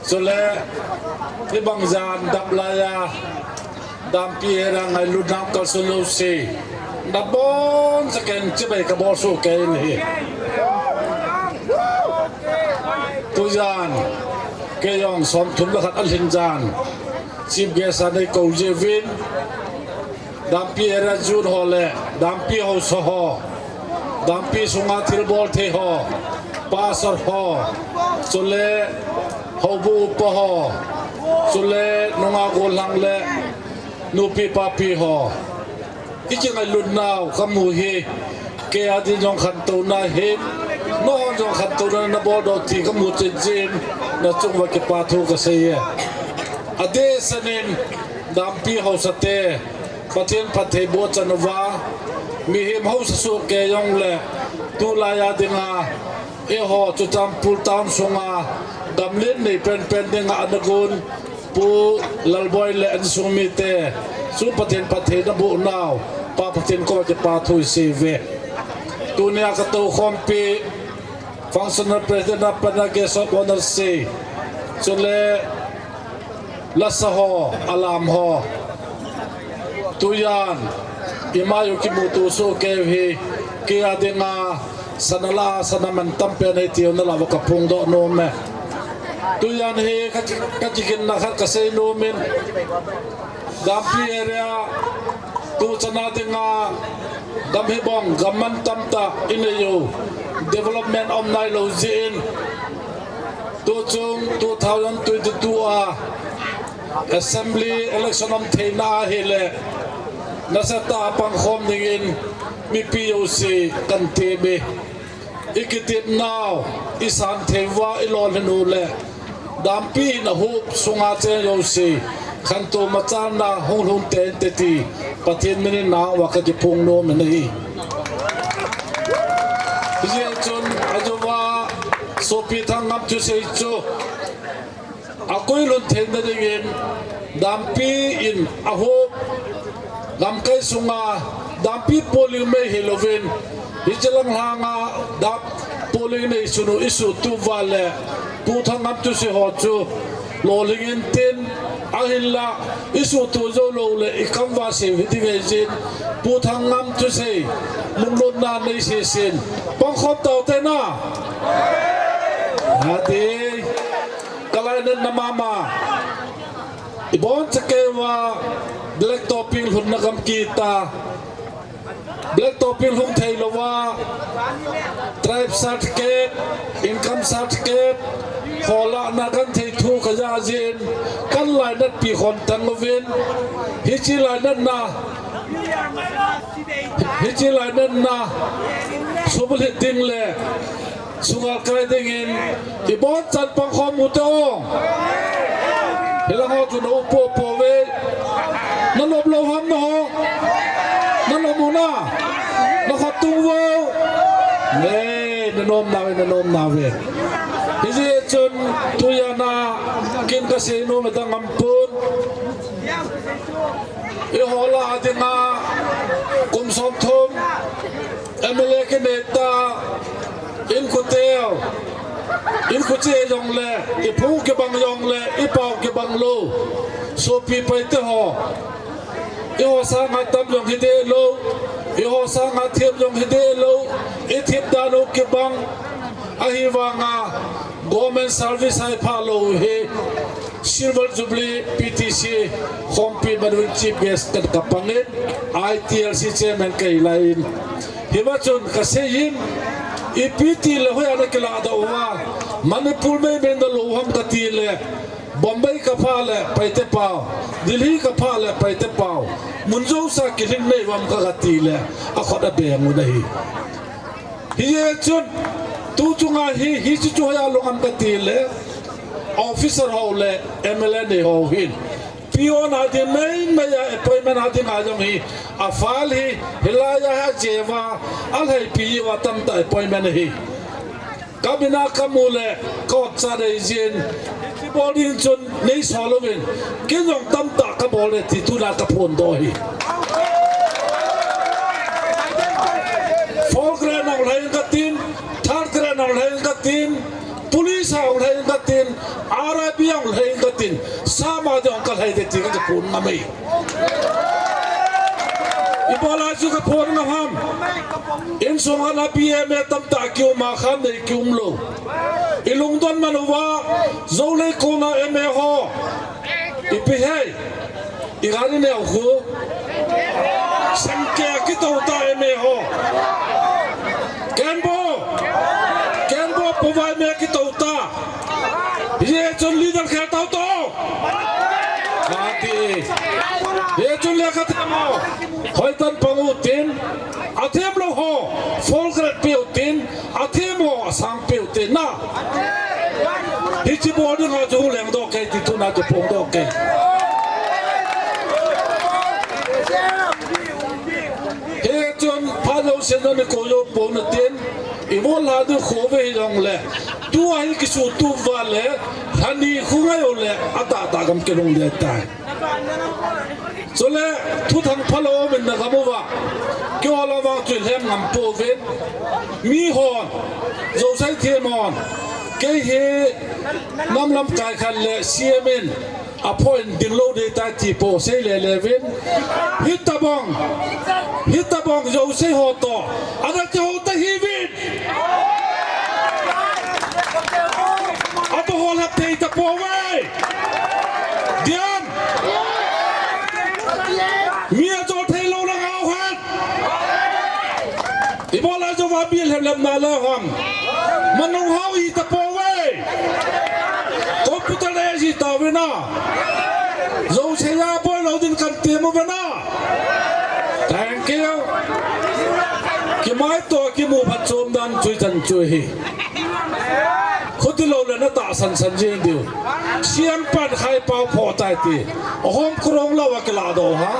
Chule, hibang jan dap lai a, Dampi area ngailutna kalson lou si. Nabon sa ken chibai kabol su kei in ahi. Tujan, kei jong som thum le khat alhin jan. Chief guest a nei kou jiuvin. Dampi area youth ho le, Dampi haosa ho, Dampi sunga thilbol thei ho, pastor ho, chule houbung upa ho, chule nungah gollhang le nupi papi ho. I kingailutnau kamu hi, kei a din jong khantouna hin, nahon jong khantouna nabol doh ti kamu chenchen, nachung uva kipa thu kasei e. Adeh senin, Dampi haosa te, Pathen phattheiboh chan uva, mihem haosa soh kei jongle, tulai a dinga, eiho Churachandpur town sunga, gamlen nei penpen dinga ana gon, Pu Lalboi le insung mite, chu Pathen phatthei naboh nau, Pa Pathen koma kipa thu isei uve. Tunia katou khompi, Functional President a pat a Guest of Honour sei, chule lasa ho, alam ho. Tujan, ima u kimuto soh kei u hi, kei a dinga, sana la, sana mantam pen ahi tiu nalah uva kaphongdoh nom e. Tujan hi ka, kakiginna khat kasei nom in, Dampi area, tuchan a dinga, gam hibang, gam mantam tah inei u, development aum nailou jeh in, tuchung two thousand twenty-two a assembly election um theina ahile, nasatah a pangkhom dingin mipi jouse kahin tem e. I kitepnau, i san thei uva i lolhin u le, Dampi in ahup sunga cheng jouse, khantou machalna hung lhung tei inte ti, Pathen min in nang uva kakiphong nom in ahi. Hijeh chun, ajouva, Sopi Thangam thusei chu, akoi lhun theina dingin, Dampi in ahop, lamkai sunga dampi polling mei hilouvin, hiche lang langa dam polling nei sunu isuhtup uva le, Pu Thangngam thusei ho chu lolhing intin, ahinla isuhtup jou lou le ikam uva sei hiding ahi jin, Pu Thangngam thusei lunglutna nei seisin, pangkhom taute na. Ati, kalainatna mama. Ibon chakei uva black topping lhunna gam kita. Black topping lhung thei louva, tribe certificate, income certificate, holahna kan thei thu kajah jin, kan lainatpi khon tang uvin, hiche lainatna, hiche lainatna, subulhit ding le, Sungal kai dingin, ibon chan pangkhom ute o. Hilang ho chu na upo po ve. Na nom lou ham na ho. Na nom u na. Na khat tung vo. Ne, na nom nave, na nom nave. Hijeh chun tujan a kin kasei nom dang aum pon. Eiho lah a dinga kum somthum M L A kinei ta, inkhuteu, inkhuche jongle, iphung kibang jongle, ipao kibang lou, sopi Paite ho, eiho sanga tam jong hideh lou, eiho sanga thip jong hideh lou, ithip dan u kibang, ahivanga government service a ipha lou hi, Silver Jubilee P T C khompi manun Chief Guest kan kapangin, I T L C Chairman kahi laiyin. Hiva chun kaseiyin, ipi tile hoiya nakiladoh uva, Manipur mei mei nalou ham katile, Bombay kapha le Paite pao, Delhi kapha le Paite pao, mun jousea kilhing nei uvam ka katile, akhut abeng u ahi. Hijeh chun, tu chunga hi, hiche chu hoiya lhung ham katile, officer ho le M L A nei ho hin, peon a ding mei mei a appointment a dinga jong hi, afile hi, hilaiya hi ajeh uva, alhaipi uva tamtah appointment ahi. Kabina kamu le, ka otcha dei jin, hiche bol ding chun, neisol uvin, ken jong tamtah kabol e ti tuna kaphondoh ahi. Fourth grade nang lhai katin, third grade nang lhai katin, police a hung lhai katin, R I B a hung lhai katin, sama ding hung kalhai ding ti kaphon ngam e. Ibola chu kaphon ngam ham. Insunga B M A tamtah kiuma khan nei kium lou. Ilungdon man uva, Jou leikona M A ho. Ipi hei. Igari neo khu. Sangke kitou ta M A ho. Kenbo. Kenbo povai M A kitou ta. Hichun leader khe tao to. Ati. Hichun lekha themo. Hoitah in pang utin. Athem lou ho. Fourth grade pe utin. Athem ho. Asang pe utin na. Hiche bol dinga chu lengdoh kei ti tuna chu phongdoh kei. Hichun phalou sena ni koyo pon utin. Ivola ding khovei jongle. Tua hi kisuhtup uva le, lhani khu ngai ule, atahtah gam kilhung ding tai. Chule, thuthang phalou min na gam uva. Keiho lah vang chu lhem ngam pouvin. Mihon, Jousei them hon. Kei hi, nam lamkai khat le, C M in. Appoint ding lou ding tai ti po sei lele uvin. Hitabang. Hitabang Jousei ho to. Ana ti ho ta hiuvin. Abo ho lah thei tapouve. Diam. Mi ajo thei lou lang aum hen. Ibola jouva bil hem lem na la ham. Manung hao hi tapouve. Computer le ji tauvin a. Jousei a boi lou ding kan ti mo vin a. Thank you. Kimai to kimu phat chom dan chu chan chu hi. Khuti lou le na tahsan san jing diu. Siam pan khai pao pho tai ti. Ahom kurong lou a kiladoh ha.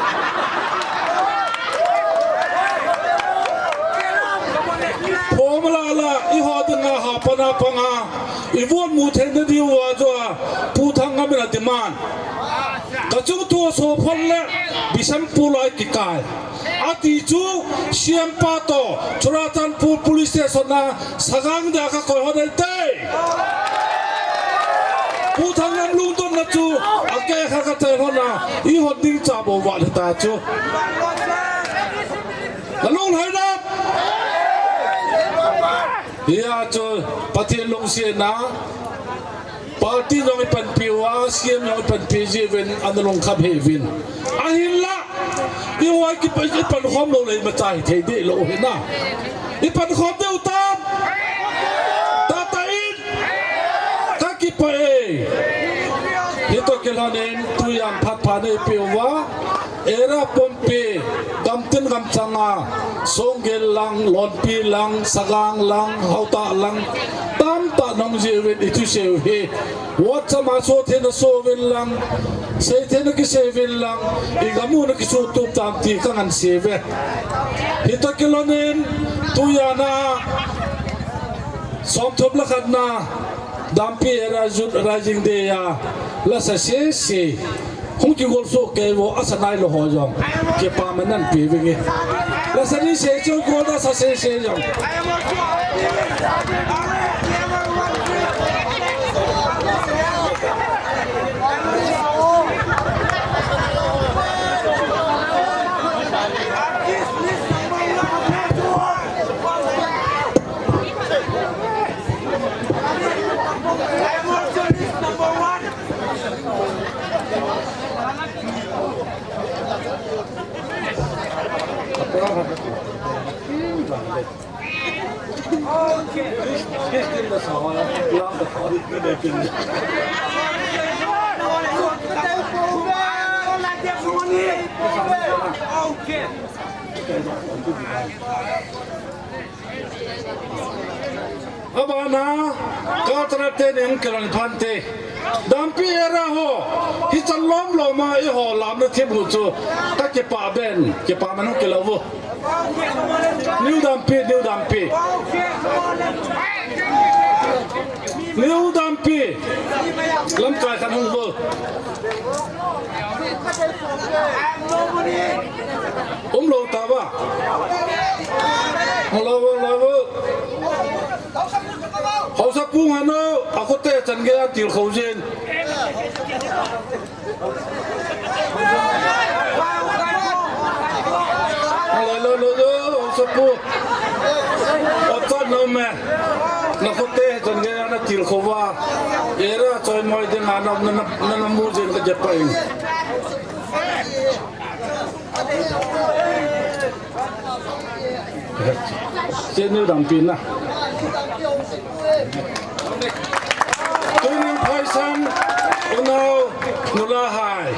Phom la la, eiho dinga ha pana panga. Ivon mu thei na diu a jo a. Pu Thangngam in a demand. Ka Tua so phon le Bishnupur lai kikai. Ati chu C M pa toh Churachandpur Police Station a sagang dia kakoi hon ahi te. Pu Thangam lungdonna chu akeh kha katel hon a, eihon ding cha bou vat hita chu. Nalung hai na. Hia chu Pathen lungsetna. Party jong ipanpi uva, C M jong ipanpi jiuvin, ana lungkham hih uvin. Ahinla, ihoi kipan, ipankhom lou le imacha hithei deh lou hina. Ipankhom diu tam. Tahtah in. Kakipah e. Hitoh kilhonin, tujan phat pha neipeh uva. Area pumpi, gamtin gamchang a, Songgel lang, Lonpi lang, Sagang lang, Haotah lang, tamtah nahung jiuvin ithusei u hi. WhatsApp a so theina so uvin lang, sei theina kisei uvin lang, igam u nakisuhtup tam ti kangansei uve. Hitoh kilhonin, tujan a, somthum le khatna, Dampi Area Youth Rising Day a, lasa sese. Hung kigol soh kei uvo, asa nailou ho jong. Kipa man nanpeh uvinge. Lasa ni sese gol da sa sese jong. Abana, Kaltara te ning kiran phante. Dampi Area ho, hichan lom lom a eiho lamna thim u chu, kakipah ben, kipah man hung kilou uvo. New Dampi, New Dampi. New Dampi. Lamkai khat hung uvo. Umlou tauva. Umlou, umlou, umlou. Haosapu Nganu, akhote chan gei a tilkhou jin. Lo, lo, lo, lo, Haosapu. Ot chan nom e. Nakhote chan gei a natilkhou uva. Area choi moi ding a na, na, na, namu jin kakipah in. Che New Dampi na. Tuning phaisan, unau, nulahai.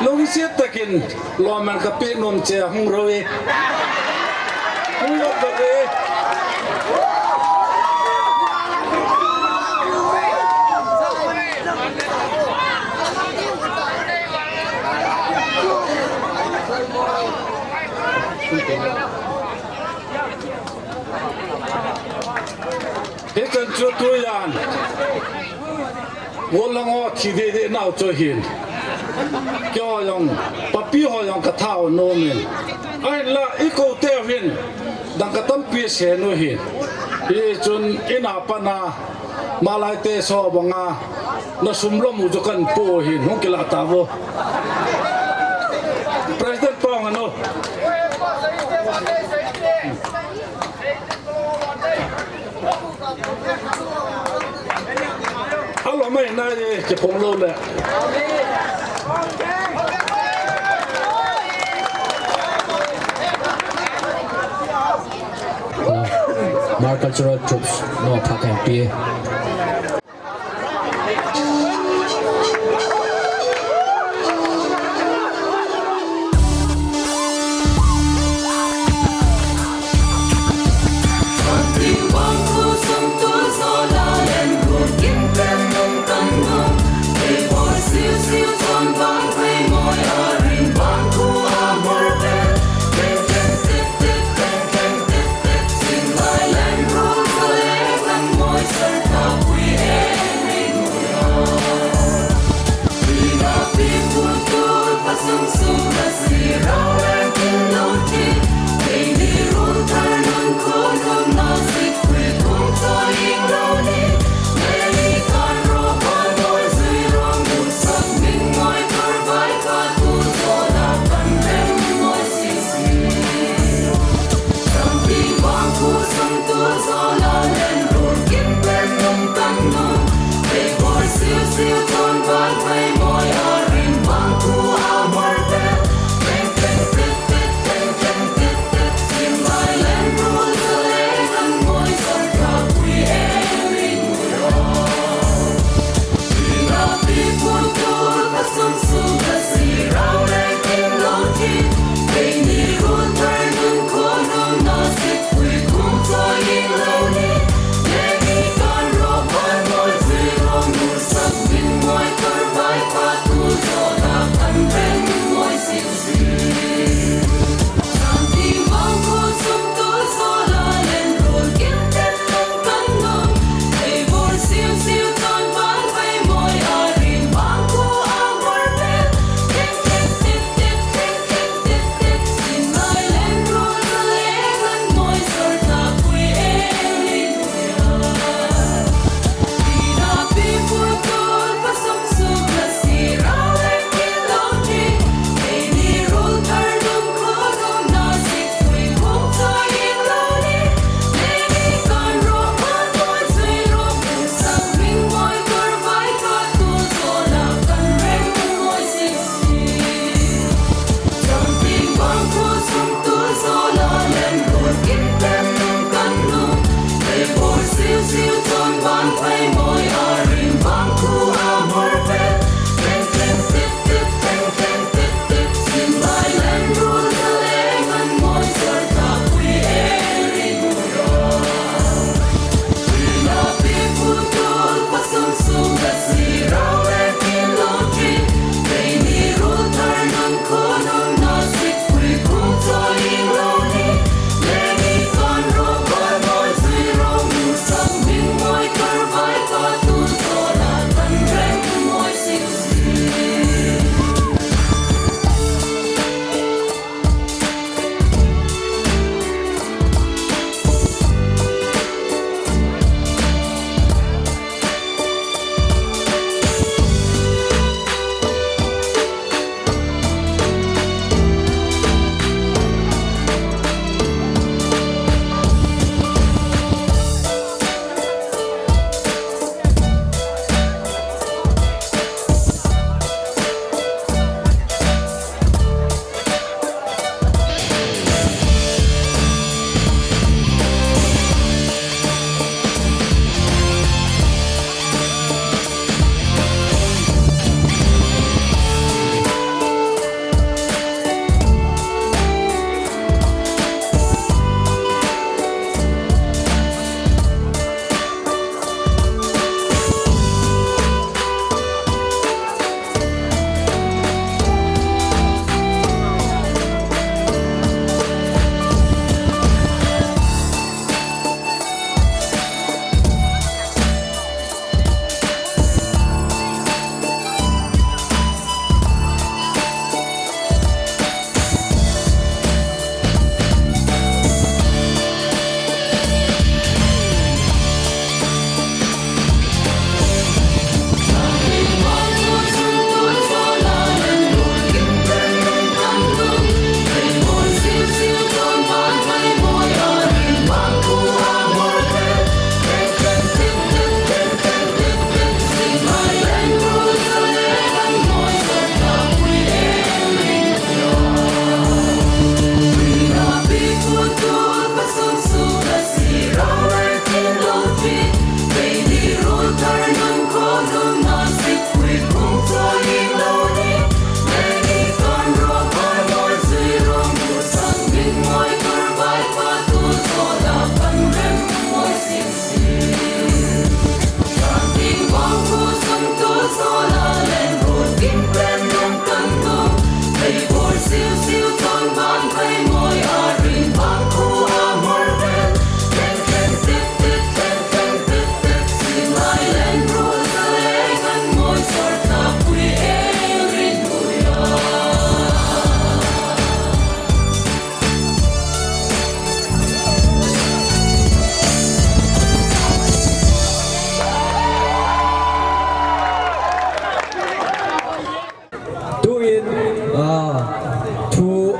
Lungset takin, lom man kapeh nom che hung rou e. Hung rou e. Hichan chu tujan. Gollhang ho thi deh deh nau chu hin. Keiho jong, papi ho jong katha u nom in. Ahinla, ikou teu hin, dangka tampi sen u hin. Hichun, ina pana, Malai te so banga, na sum lom u chu kahin po hin, hung kilah tauvo. President Pau Nganu. Alo mai nai, kiphong lou le. Hmar Cultural Troupes, no, pha kan pi.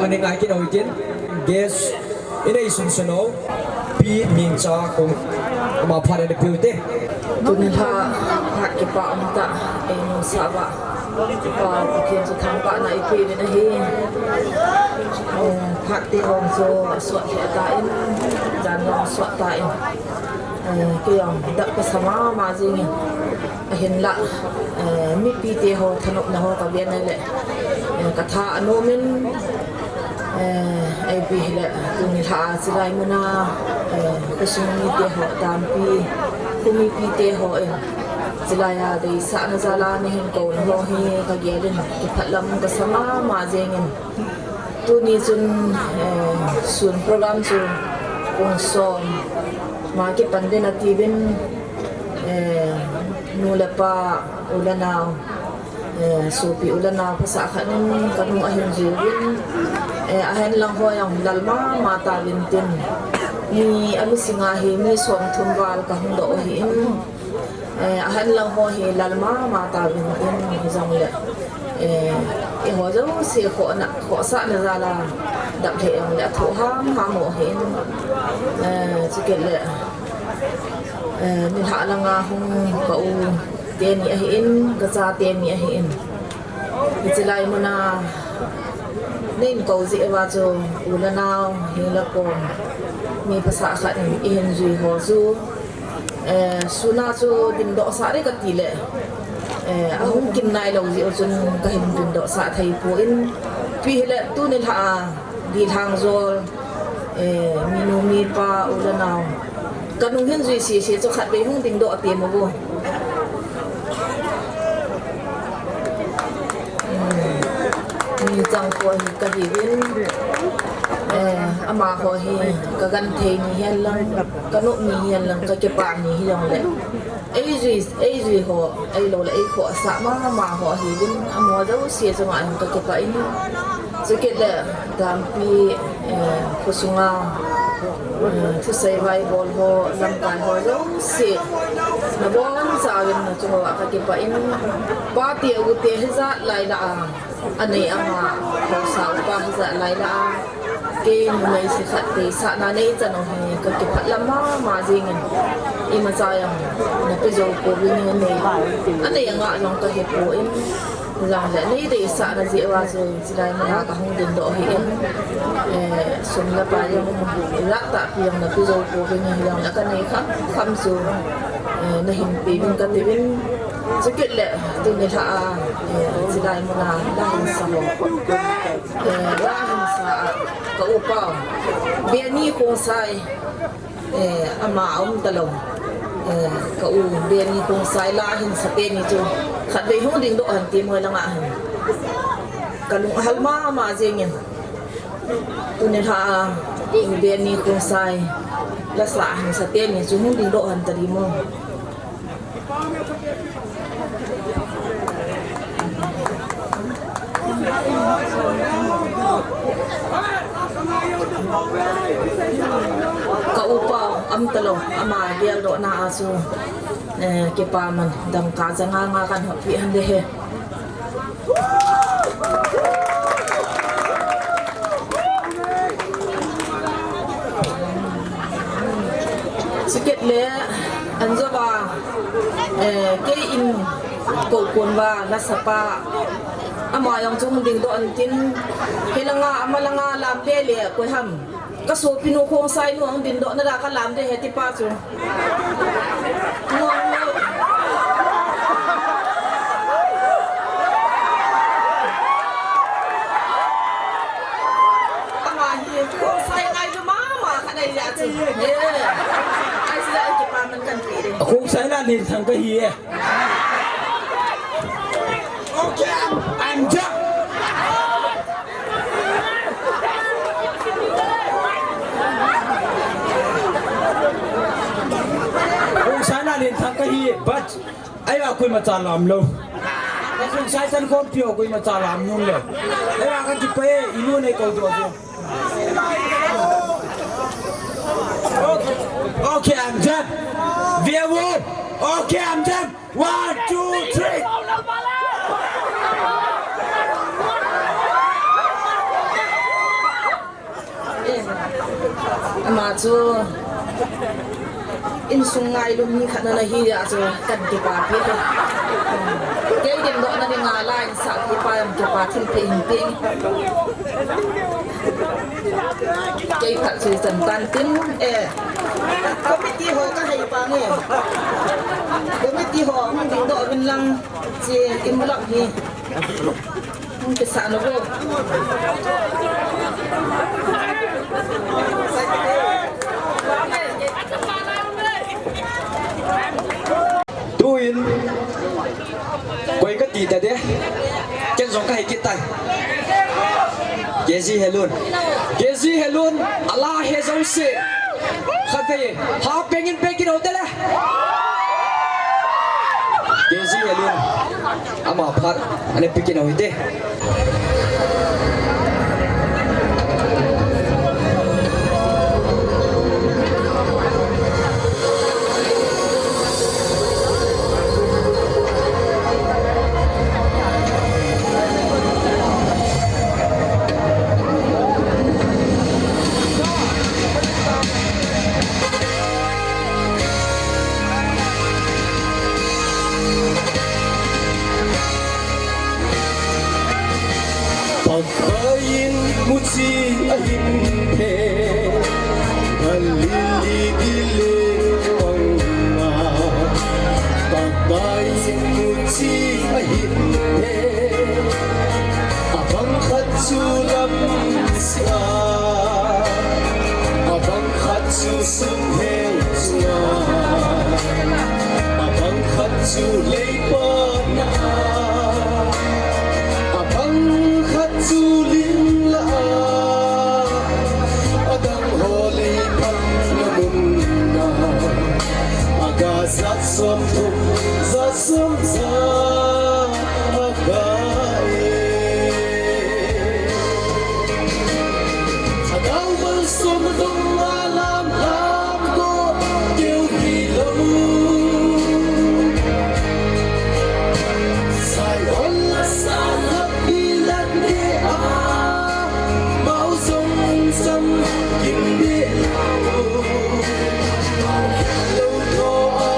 Ning ai kin o itin, guest, inei sun sun o, Pi Mingcha kong ama phat a de piu te. Tuni lha, phat kipa um ta, ei nu sa va. Kipa, Pathen chu thangvahna i pe uvin ahi. Eh, phat te hong chu suat lheh ta in, jan hong suat ta in. Eh, kei jong dap kasa mama jing in. Ahinlah, eh, mipi te ho thanopna ho ka ve na le, eh, ka tha anom in, eh, ipi hile, tuni lha a chilai muna, eh, khosung mite ho, dampi, kho mipi te ho in, chilai a deisahna jal a nahin kouna ho hi ka gel in, kipah lam kasa mama jing in. Tuni chun, eh, sun program chu pung som ma kipan ding ati uvin, eh, nu le pa, u le nao, eh, sopi u le nao, phasah khat in ka nu ahin jui uvin, eh, ahen lang ho jong lal mama ta uvin tin, mi a mi singa hi mi som thum val ka hung doh u ahi in, eh, ahen lang ho hi lal mama ta uvin tin, hijongle, eh, eiho jouse khohna, khohsahna jal a dap lheh jongle athoh hamham u ahi in, eh, chukit le, eh, nilhah lang a hung ka u teni ahi in, ka chate ni ahi in. Hiche lai muna neihin kou jeh uva chu u le nao, heng le kom, mi phasah khat in eihin jui ho chu, eh, sun a chu dingdoh sah ding kati le, eh, ahung kin nailou jeh u chun kahin dingdoh sah thei poi. Ipi hile tuni lha a, Dilhang jol, eh, minu mipa, u le nao. Ka nung hin jui sese chu khatvei hung dingdoh a tem uvo. Hmm. Mi chang ko hi kahi uvin. Eh, amaho hi ka genthei ni hihen lang, ka nop ni hihen lang, ka kipah ni hijongle. Ei jui, ei jui ho, ei lou le ei khohsah mama ho ahi uvin, amaho jouse chunga hin ka kipah in. Chukit le, dampi, eh, khosunga, eh, thusei vaibol ho, lamkai ho jouse, nabonchauvin nachung uva ka kipah in, pate ute hijat lai lah a, anei ama, haosa upa hijat lai lah a, kei numei se khat deisahna nei chan u hi ka kipah lam mama jing in, imacha jong na pe jou pouvin, anei, anei anga jong ka he poi, hijongle nei deisahna jeh uva chu chilai muna ka hung dingdoh ahi in, eh, sum le pai jong, ilah tahpi jong na pe jou pouvin, hijongle ka nei kham kham chu, eh, nahin pe uvin kati uvin. Chukit le, tuni lha a, eh, chilai muna la hin sa ho. Eh, la hin sa a, ka u pa, Beni Khongsai, eh, ama aum talou. Eh, ka u Beni Khongsai la hin sa teni chu, khatvei hung dingdoh hen ti moi langa hin. Ka lung ahal mama jing in. Tuni lha a, Beni Khongsai, la sa hin sa teni chu hung dingdoh hen tadi mo. Ka upa aum talou, ama geldohna a chu, eh, kipa man, dangka ja nga nga kan hoppi hen de he. Chukit le, anjouva, eh, kei in kou kon uva, la sapa, ama jong chu hung dingdoh hen tin, hilanga, ama langa lam le le, koi ham. Ka sopinu Khongsai nu ahung dingdoh na da ka lam de he ti pa chu. Ama hi Khongsai ngailu mama khat ahi a chu. He. Ai sila ai kipa man kan pi de. Khongsai na ni thang ka hi e. Okay, I'm, I'm done. Khongsai na len thang ka hi, but ei a koima cha lam lou. Khongsai san khompi ho koima cha lam nom lou. Ei a ka kipah e, i nu nei kou doh jo. Okay, I'm done. View. Okay, I'm done. One, two, three. Ama chu insung ngailum mi khat ana hi a chu kan kipa pi. Kei dingdohna dinga la insah pi pa em kipa thil pe in pe. Kei khat chu chan tan tin e. Committee ho ka hei pa nge. Committee ho hung dingdoh vin lang chi in lak hi. Hung kisah na bo. Tuin, koi kati ta de. Ken jong ka hei kit tai. K G Helun. K G Helun, ala he jong se. Khat vei, ha pengin pe kit o te le. K G Helun. Ama phat, ana pe kit o hite. Pakai in muchi ahin phe, Galilee dile panga. Pakai in muchi ahin phe, abang khat chu lamsia, abang khat chu sum heng chunga, abang khat chu leipa na, abang khat chu ling la, adang ho lei phat na mun na, aga jat som thum, jat som ja aga e. Adang bang som dong alam lam ko keu hi lo. Zion la sa la pi la ke a, mau song sam kim de lo. Lo to a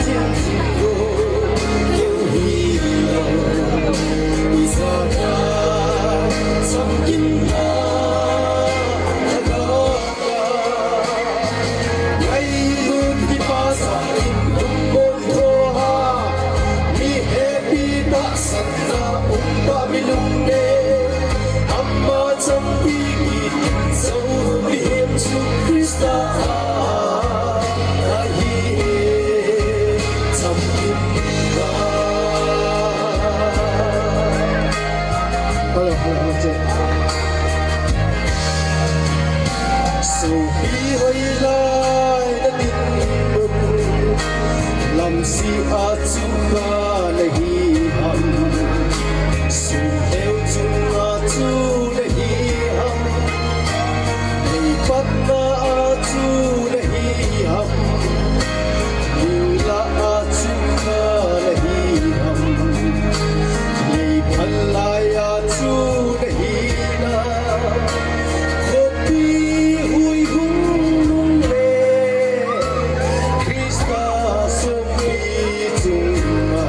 kim kim lo, keu hi lo. Isa ka sam kim na ka. Hello, hello, hello, check. Sopi hoilai na dinmun, lamsea chu kha nahi ham? Sumleu chunga chu nahi ham? Lei patna a chu nahi ham? Ling lah a chu kha nahi ham? Lei phalai a chu nahi na? Khopi hui hung nung le Christa sopi chunga,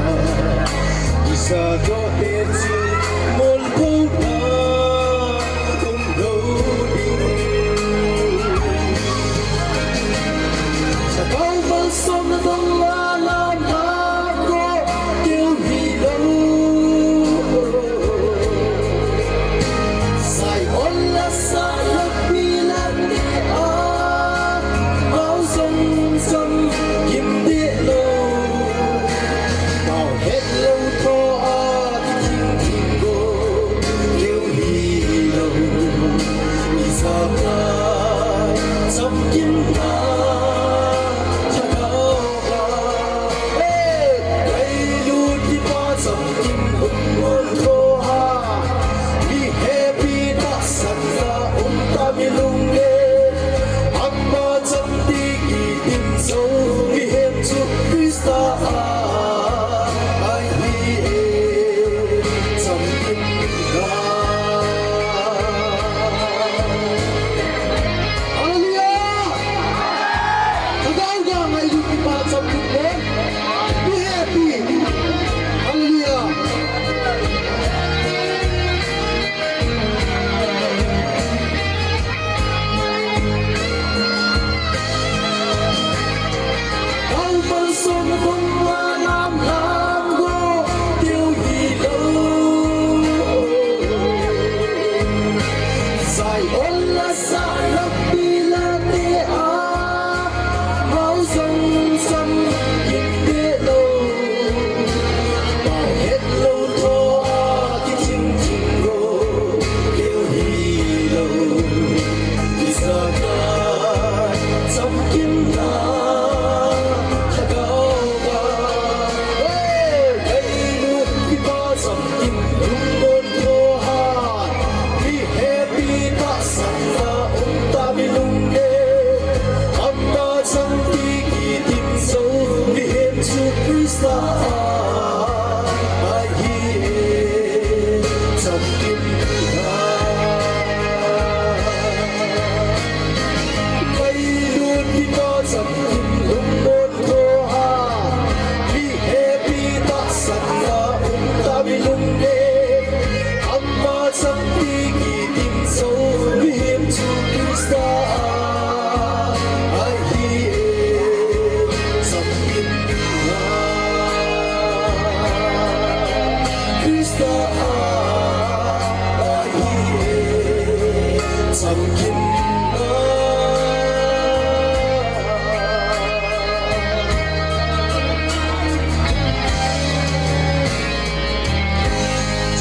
kisa doh te chu molpho ta um lo ding.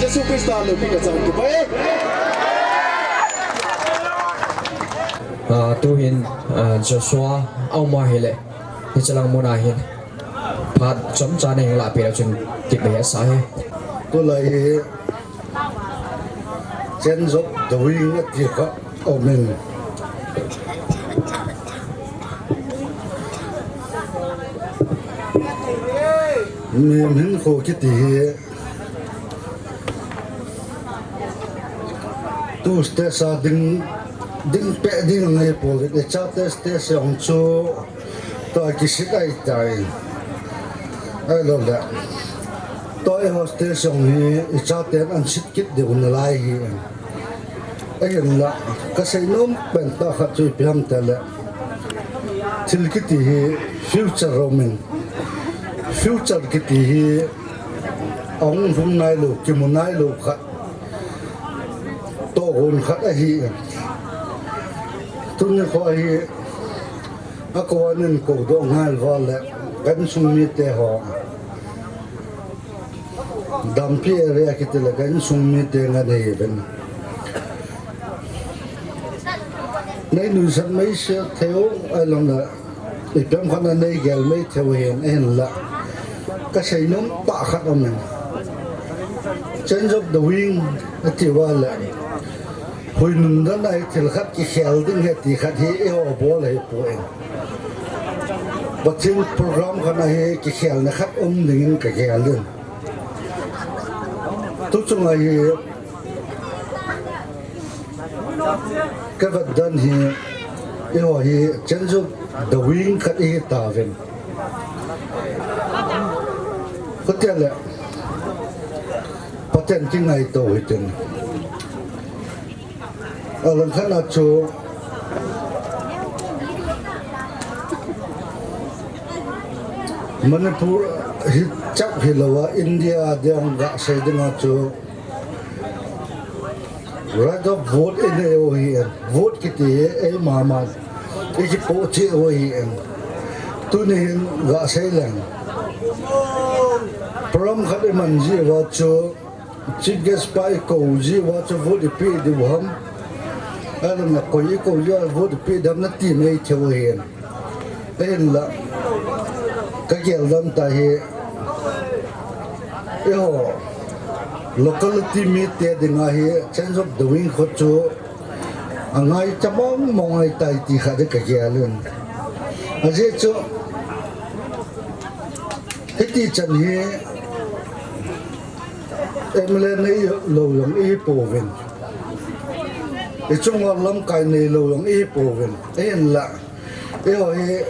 Jesu Christa loupina chang kipe. Ah, tuhin, ah, Joshua auma hile, hichelang muna hin phat chomcha neilahpeh leu chun kipe asa hi. Tulai hi Change of the Wind ati kha aumin. Mihem hinkho kiti hi tu stage a ding, ding peh ding angai poi, ichate stage jong chu tua kisit ahitai. Ahilouleh tua eiho stage jong hi ichaten ahin sit kit diu nalai hi. Ahinla, kasei nom pentah khat chu ipi ham itile, thil kiti hi future aumin, future kiti hi ahung lhung nailou, kimu nailou khat, tohgon khat ahi. Tuni kho hi, akou a nin koudoh ngal uva le, ka insung mite ho, Dampi area kiti le ka insung mite ngen ahiuvin. Nei nuisat mei se theiu, ahilouleh ipi ham khat a nei gel mei theiu ahin, ahinla, kasei nom pah khat aumin. Change of the Wind ati uva le, hui nundan a hi thil khat kikhel ding ahi ti khat hi eiho bol ahipoi. Pathen program khat a hi kikhelna khat um dingin kagelin. Tuchung a hi kavetdan hi, eiho hi Change of the Wind khat ihi tauvin. Khutia le, Pathen kingaito hitin. Alangkhat a chu Manipur hi chap hilou a, India ding gasei dinga chu right of vote inei u ahin, vote kiti hi eima ma ikipoh cheh u ahin. Tuni hin gasei leng, program khat iman jiuva chu Chief guest pa ikou jiuva chu vote ipeh diu ham, ahilouleh koi ikou jiuva vote ipeh diu ham nati mei theiu ahin. Ahinla, kageldan tah hi, eiho locality mite dinga hi Change of the Wind kho chu angaicha mong mong ahitai ti khat hi kagelin. Ajeh chu hitichan hi M L A neilou jong ihipouvin, ichunga lamkai neilou jong ihipouvin, ahinla, eiho hi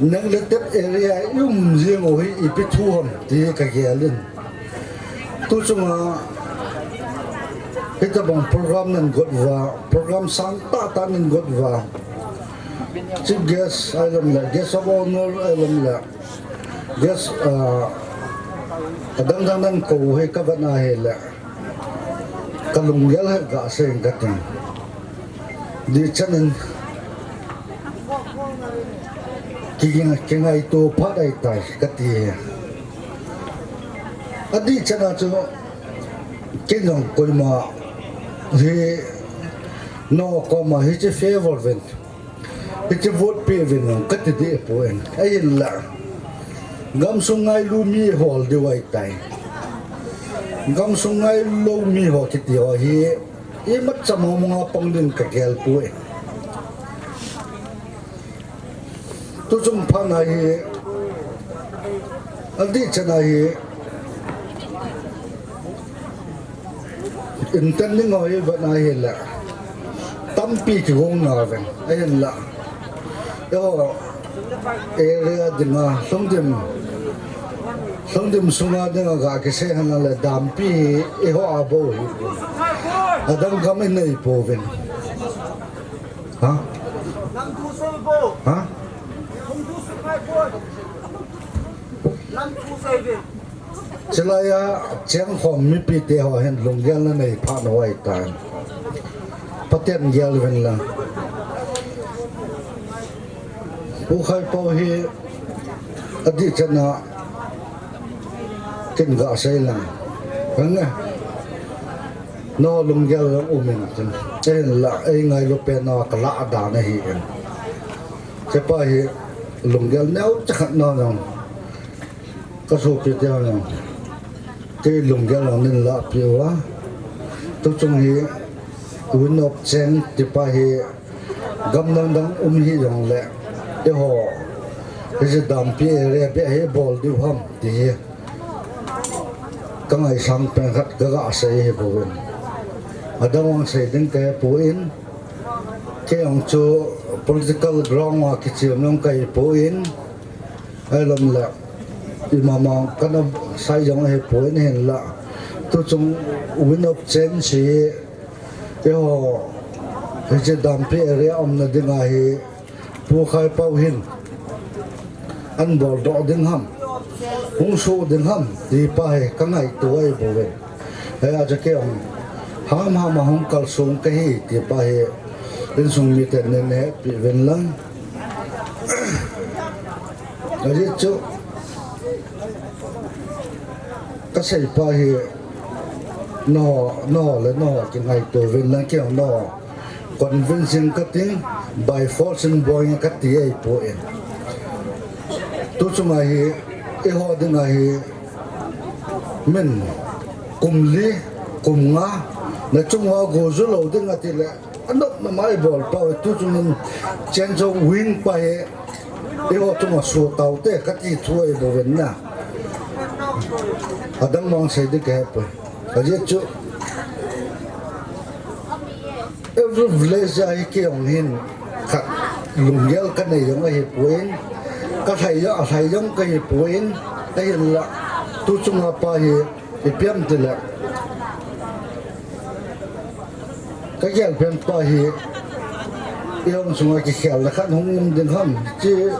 neglected area i um jing u hi ipi thu ham ti kagelin. Tuchunga hitobang program nagot uva, program sang tahtah nagot uva, chief guest ahilouleh guest of honour ahilouleh guest, ah, adang dang nakou hi kavet a ahile, kalunggel hi gasei inge kating. Dihchan in ki, kingaito phat ahitai kati. Adihchan a chu ken jong koima hi nangho koma hiche favour uvin, hiche vote pe uvin kati deh poi. Ahinla gamsung ngailu mi hol diu ahitai. Gamsung ngailou mi ho kiti ho hi imacha mong mong a pang ding kagel poi. Tuchung phat a hi, adihchan a hi, intan ding ho hi vet a hile tampi kigong nauvin, ahinla eiho area dinga, Lhungdim, Lhungdim sunga dinga ga kisei henlang le dampi hi eiho a bou hi, adang gam inei pouvin. Ha? Ha? Chulai a chengkhom mipite ho hin lunggel nanei phat u ahitan, Pathen gel uvin lang. Pu Khaipau hi adihchan a ken gasei lang, nangho lunggel jong um in tin, ahinla eingailu pen a kalah dan ahin, hichepa hi lunggel neocha khat na jong, kasopite jong kei lunggel jong neilahpeh uva, tuchung hi wind of change tipa hi gam dang dang um hijongle, eiho hiche dampi area beh hi bol diu ham ti hi kangaisang pen khat kagasei ahi bouvin, adang vang sei ding kahepoi. Kei jong chu political ground a kichem jong kahipoi, ahilou le imama kana sai jong ahipoi, ahinla tuchung wind of change hi eiho hiche dampi area umna dinga hi Pu Khaipau hin ahin boldoh ding ham, hung soh ding ham tipa hi kangaito ahi bouvin, hia chu kei jong hamham a hung kalsong kahi tipa hi insung miten neihepeh uvin lang. Ajeh chu kaseipa hi nangho, nangho le nangho kingaito uvin lang, kei jong nangho convincing kating, by force in boi nge kati ahipoi. Tuchunga hi eiho dinga hi min kum li, kum nga nachunguva go ju lou ding atile, anop nama ibol pau, tuchungin change of wind pa hi eiho chunga so taute kati thu ahi bouvin na. Adang vang sei ding kahepoi. Ajeh chu every village a hi kei jong hin khat lunggel kanei jong ahipoi, kalhai jong, alhai jong kahipoi, ahinla tuchunga pa hi ipi ham tile kagel pen pa hi eiho sunga kikhelna khat hung um ding ham, hiche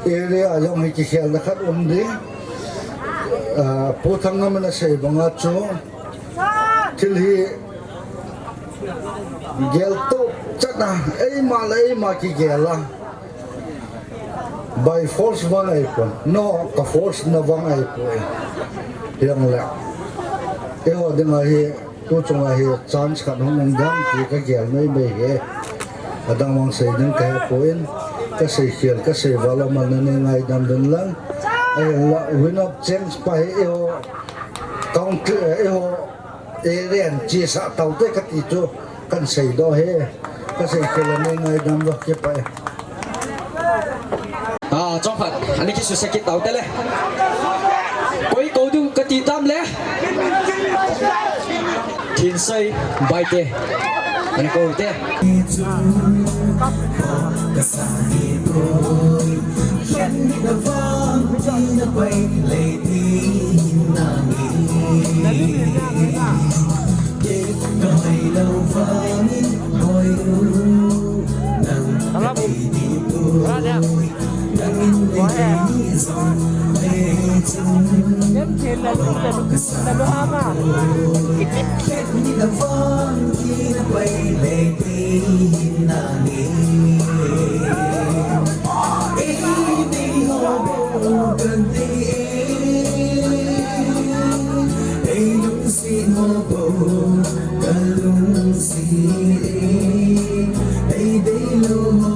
area jong hi kikhelna khat um ding. Ah, Pu Thangngam in asei banga chu thil hi geltoh chan a eima le eima kigel a, by force vang ahipon, nangho ka force na vang ahipoi. Hijongle eiho dinga hi tuchunga hi chance khat hung um ding ham ti kagel meimei ahi. Adang vang sei ding kahepoi, kaseikhel kaseival aman nanei ngaidam uvin lang. Ahinla wind of change pa hi eiho country, eiho area in chesah taute kati chu kahin seidoh ahi. Kaseikhel anei ngaidam uvo, kipah e. Ah, chomkhat ana kisuhset kit taute le, koi kou diu kati tam le, Thinsei Baite ana kou te. Ei deilou ho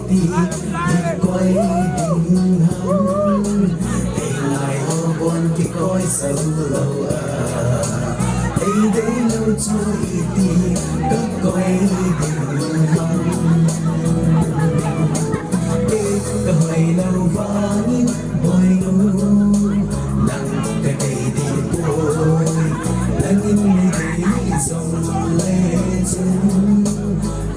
iti kikoi ding ham? Ei ngai ho bon kikoi sao lou a, ei deilou chu iti kakoi ding ham? Ei kahoi lou vangin boinu, nang kadei ding poi. Nangin nei dei jong le chun,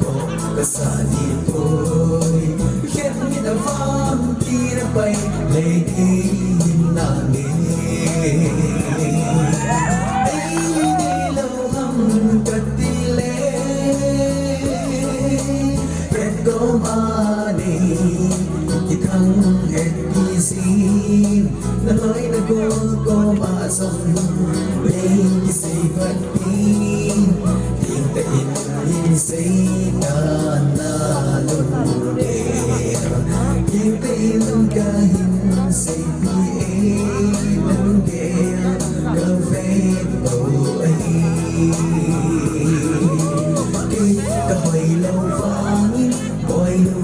khoh kasa ding poi. Khet mit a vang tina pai lei ding nang e. Ei deilou ham kati le, khet kom a nei kithang het kijin, naloi nagol kom a jong nei kisei vat in, thengtah in hin sei tan nalunggel, thengtah in kahin seipi e, nalunggel kave bou ahi. Kei kahoi lou vangin boinu,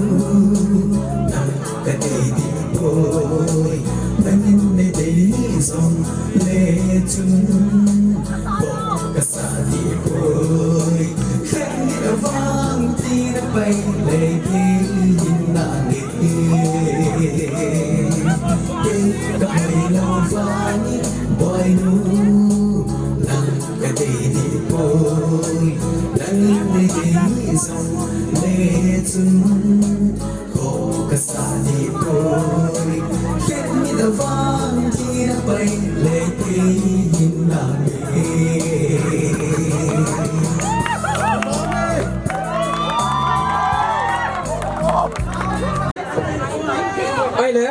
nang kadei ding poi. Nangin nei dei jong le chun, khoh kasa ding poi. Khet mit a vang tina pai lei ding nang e. Kei kahoi lou vangin boinu, nang kadei ding poi. Nangin nei dei jong le chun, khoh kasa ding poi. Khet mit a vang tina pai lei ding nang e. Ahile,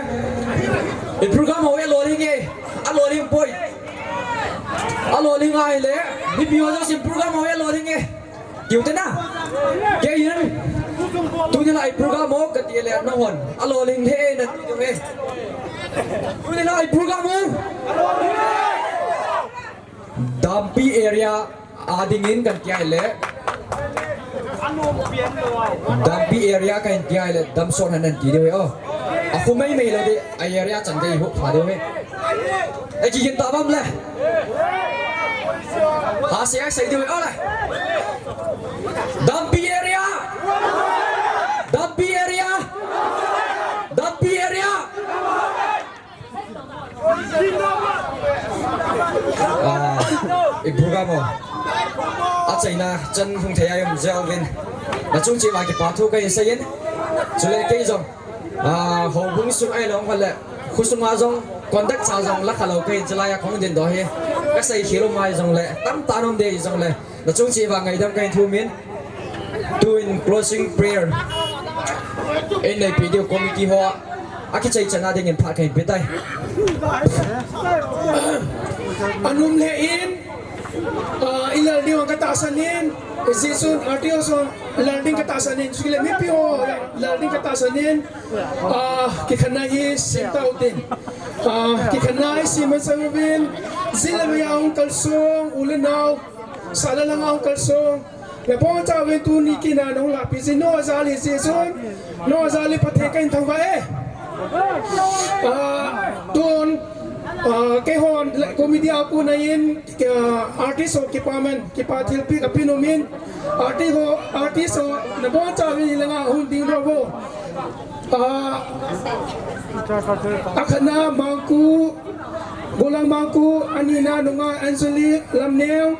i program ho alolhing e, alolhing poi. Alolhing ahile, mipi ho jousen program ho alolhing e. Tiu te na. Kei hin. Tuni lai program ho kati le nahon alolhing le nati ding e. Tuni lai program ho. Dampi area a dingin kan ti ahile, Dampi area kan ti ahile, damsot han nan ti diu ahi o. Akhu mai mai lou ding, a area chan ding ho pha diu ahi. Ei kigin ta bam le. Ha se ai sei diu ahi o le. Dampi area. Dampi area. Dampi area. Ah, i program ho achaina chan hung thei a i um jeh uvin, nachung cheh uva kipa thu kahin seiyin. Chule kei jong, ah, houbung sung ahilou le, khosunga jong contact cha jong la khalou kahin, chulai a kahung dingdoh hi kasei khel um ahi jongle, tamtah um ding ahi jongle, nachung cheh uva ngaidam kahin thumin, tuin closing prayer in neipe diu committee ho a kichai chan a dingin phat kahin pe tai. Anom lheh in, ah, i lal ding katahsan in, i Jesu artist ho lal ding katahsan in, chule mipi ho lal ding katahsan in, ah, kikhenna hi sem tau tin. Ah, kikhenna hi sem masang uvin, jing le vei a hung kalsong u le nao, sah le lhang a hung kalsong, nabonchauvin tuni kin a nahung lahpeh jeh in, nangho jal hi Jesu, nangho jal hi Pathen kahin thangvah e. Ah, tun, ah, keihon committee a kon a in, ah, artist ho kipaman, kipa thilpeh kape nom in, artist ho, artist ho, nabonchauvin hilanga hung ding uvin. Ah, akhatna Mangku, Golang Mangku, anina Nunga Anjali Lamneo,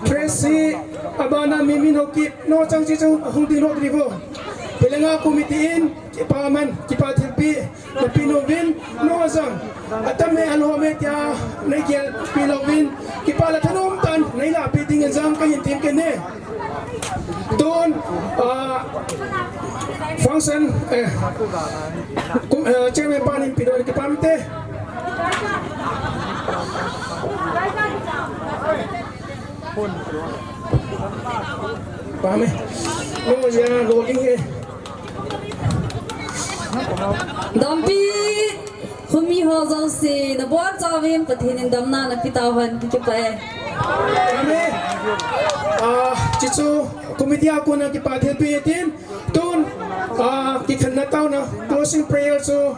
Tracy, abana Mimin Haokip, nangho chang cheh cheh hung ding uvin. Hilanga committee in, kipaman, kipa thilpeh kape nom uvin, nangho jong atam e, alhom e tia nei gelpeh louvin, kipa le thanom tah in nei lahpeh dingin jong kahin tem kit e. Tun, ah, function, eh, kum, eh, chairman pan in peh doh in kipa um te. Pa me. Lo ya, lo ling e. Dampi khomi ho jouse, nabonchauvin Pathen in damna napeh tauhen, kipah e. Amen. Ah, chuchu committee a kona kipah thilpeh tin, tun, ah, kikhenna taona closing prayer chu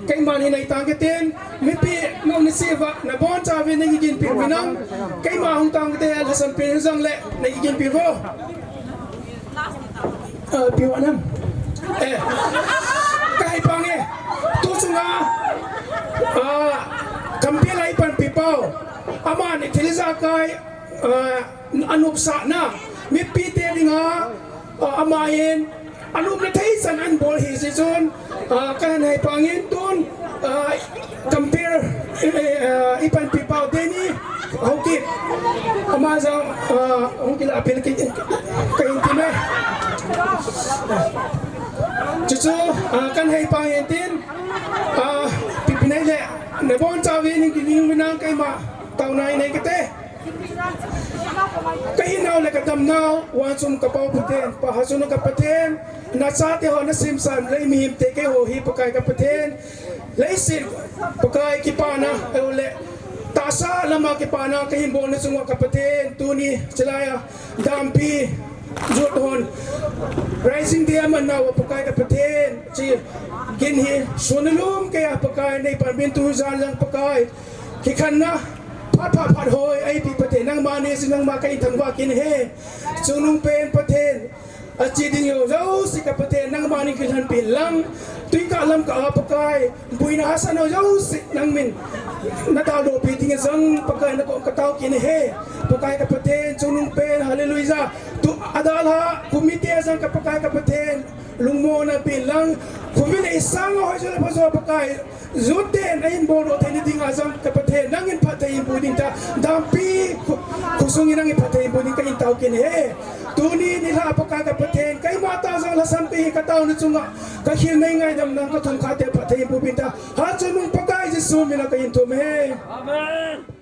keima ni nei tang kate, mipi nong ni siva, nabonchauvin nei kiginpeh uvin lang, keima hung tang kate, lhasam peh jongle nei kiginpeh uvo. Ah, peh uva nam. Eh, kahi pange. Tu chunga, ah, Kampi lai panpi pau. Amani thil ijakai, ah, anopsahna. Mipite dinga, ah, amahin, anopna thei chan ahin bol ahi jeh chun, ah, kahin hai pangin tun, ah, Kampi, eh, eh, ah, ipanpi pau Denny Haokip. Ama jong, ah, hung kila apel kit, kahin ti me. Chuchu, ah, kahin hai pangin tin, ah, pipi nei le, nabonchauvin nei kiginpeh uvin lang keima taona nei kate. Kahinau le kadamnau, vannoi kapau Pathen, pahachunga ka Pathen, nachate ho nasemsa, lei mihemte keiho hi Pakai ka Pathen, leiset Pakai kipana, ahilouleh tahsa lama kipana kahin bolna chunga ka Pathen, tuni chilaiya dampi, jot hon, Rising Day amanna uva Pakai ka Pathen, chi gin hi, suna lum keiya Pakai, nei panpin tu jan lang Pakai, kikhenna, phat phat phat hoi, eipeh Pathen, nangma nei jin nangma kahin thangvah kit e. Chungnungpen Pathen, ache ding ho jouse ka Pathen, nangma nei kilhenpeh lang, tuikah lamkah a Pakai, boina hahsatna ho jouse, nangmin, nadaldoh peh ding jong Pakai nakom katao kit e. Pakai ka Pathen, chungnungpen, hallelujah, tu adalha, committee jong ka Pakai ka Pathen, lungmonna peh lang, khovel a isang hoi jo le pha jo Pakai, Jot ten ahin boldoh theina dinga jong ka Pathen, nangin phatthei hin pu ding tah, dampi khu-, khosung in nangin phatthei hin pu ding kahin tao kit e. Tuni nilhah Pakai ka Pathen, keima tah jong lhasam kahi, ka taona chunga ka khel nei ngaidam nang, ka thumkhat te phatthei hin pu ding tah. Hachungnung Pakai Jesu mina kahin thum e. Amen.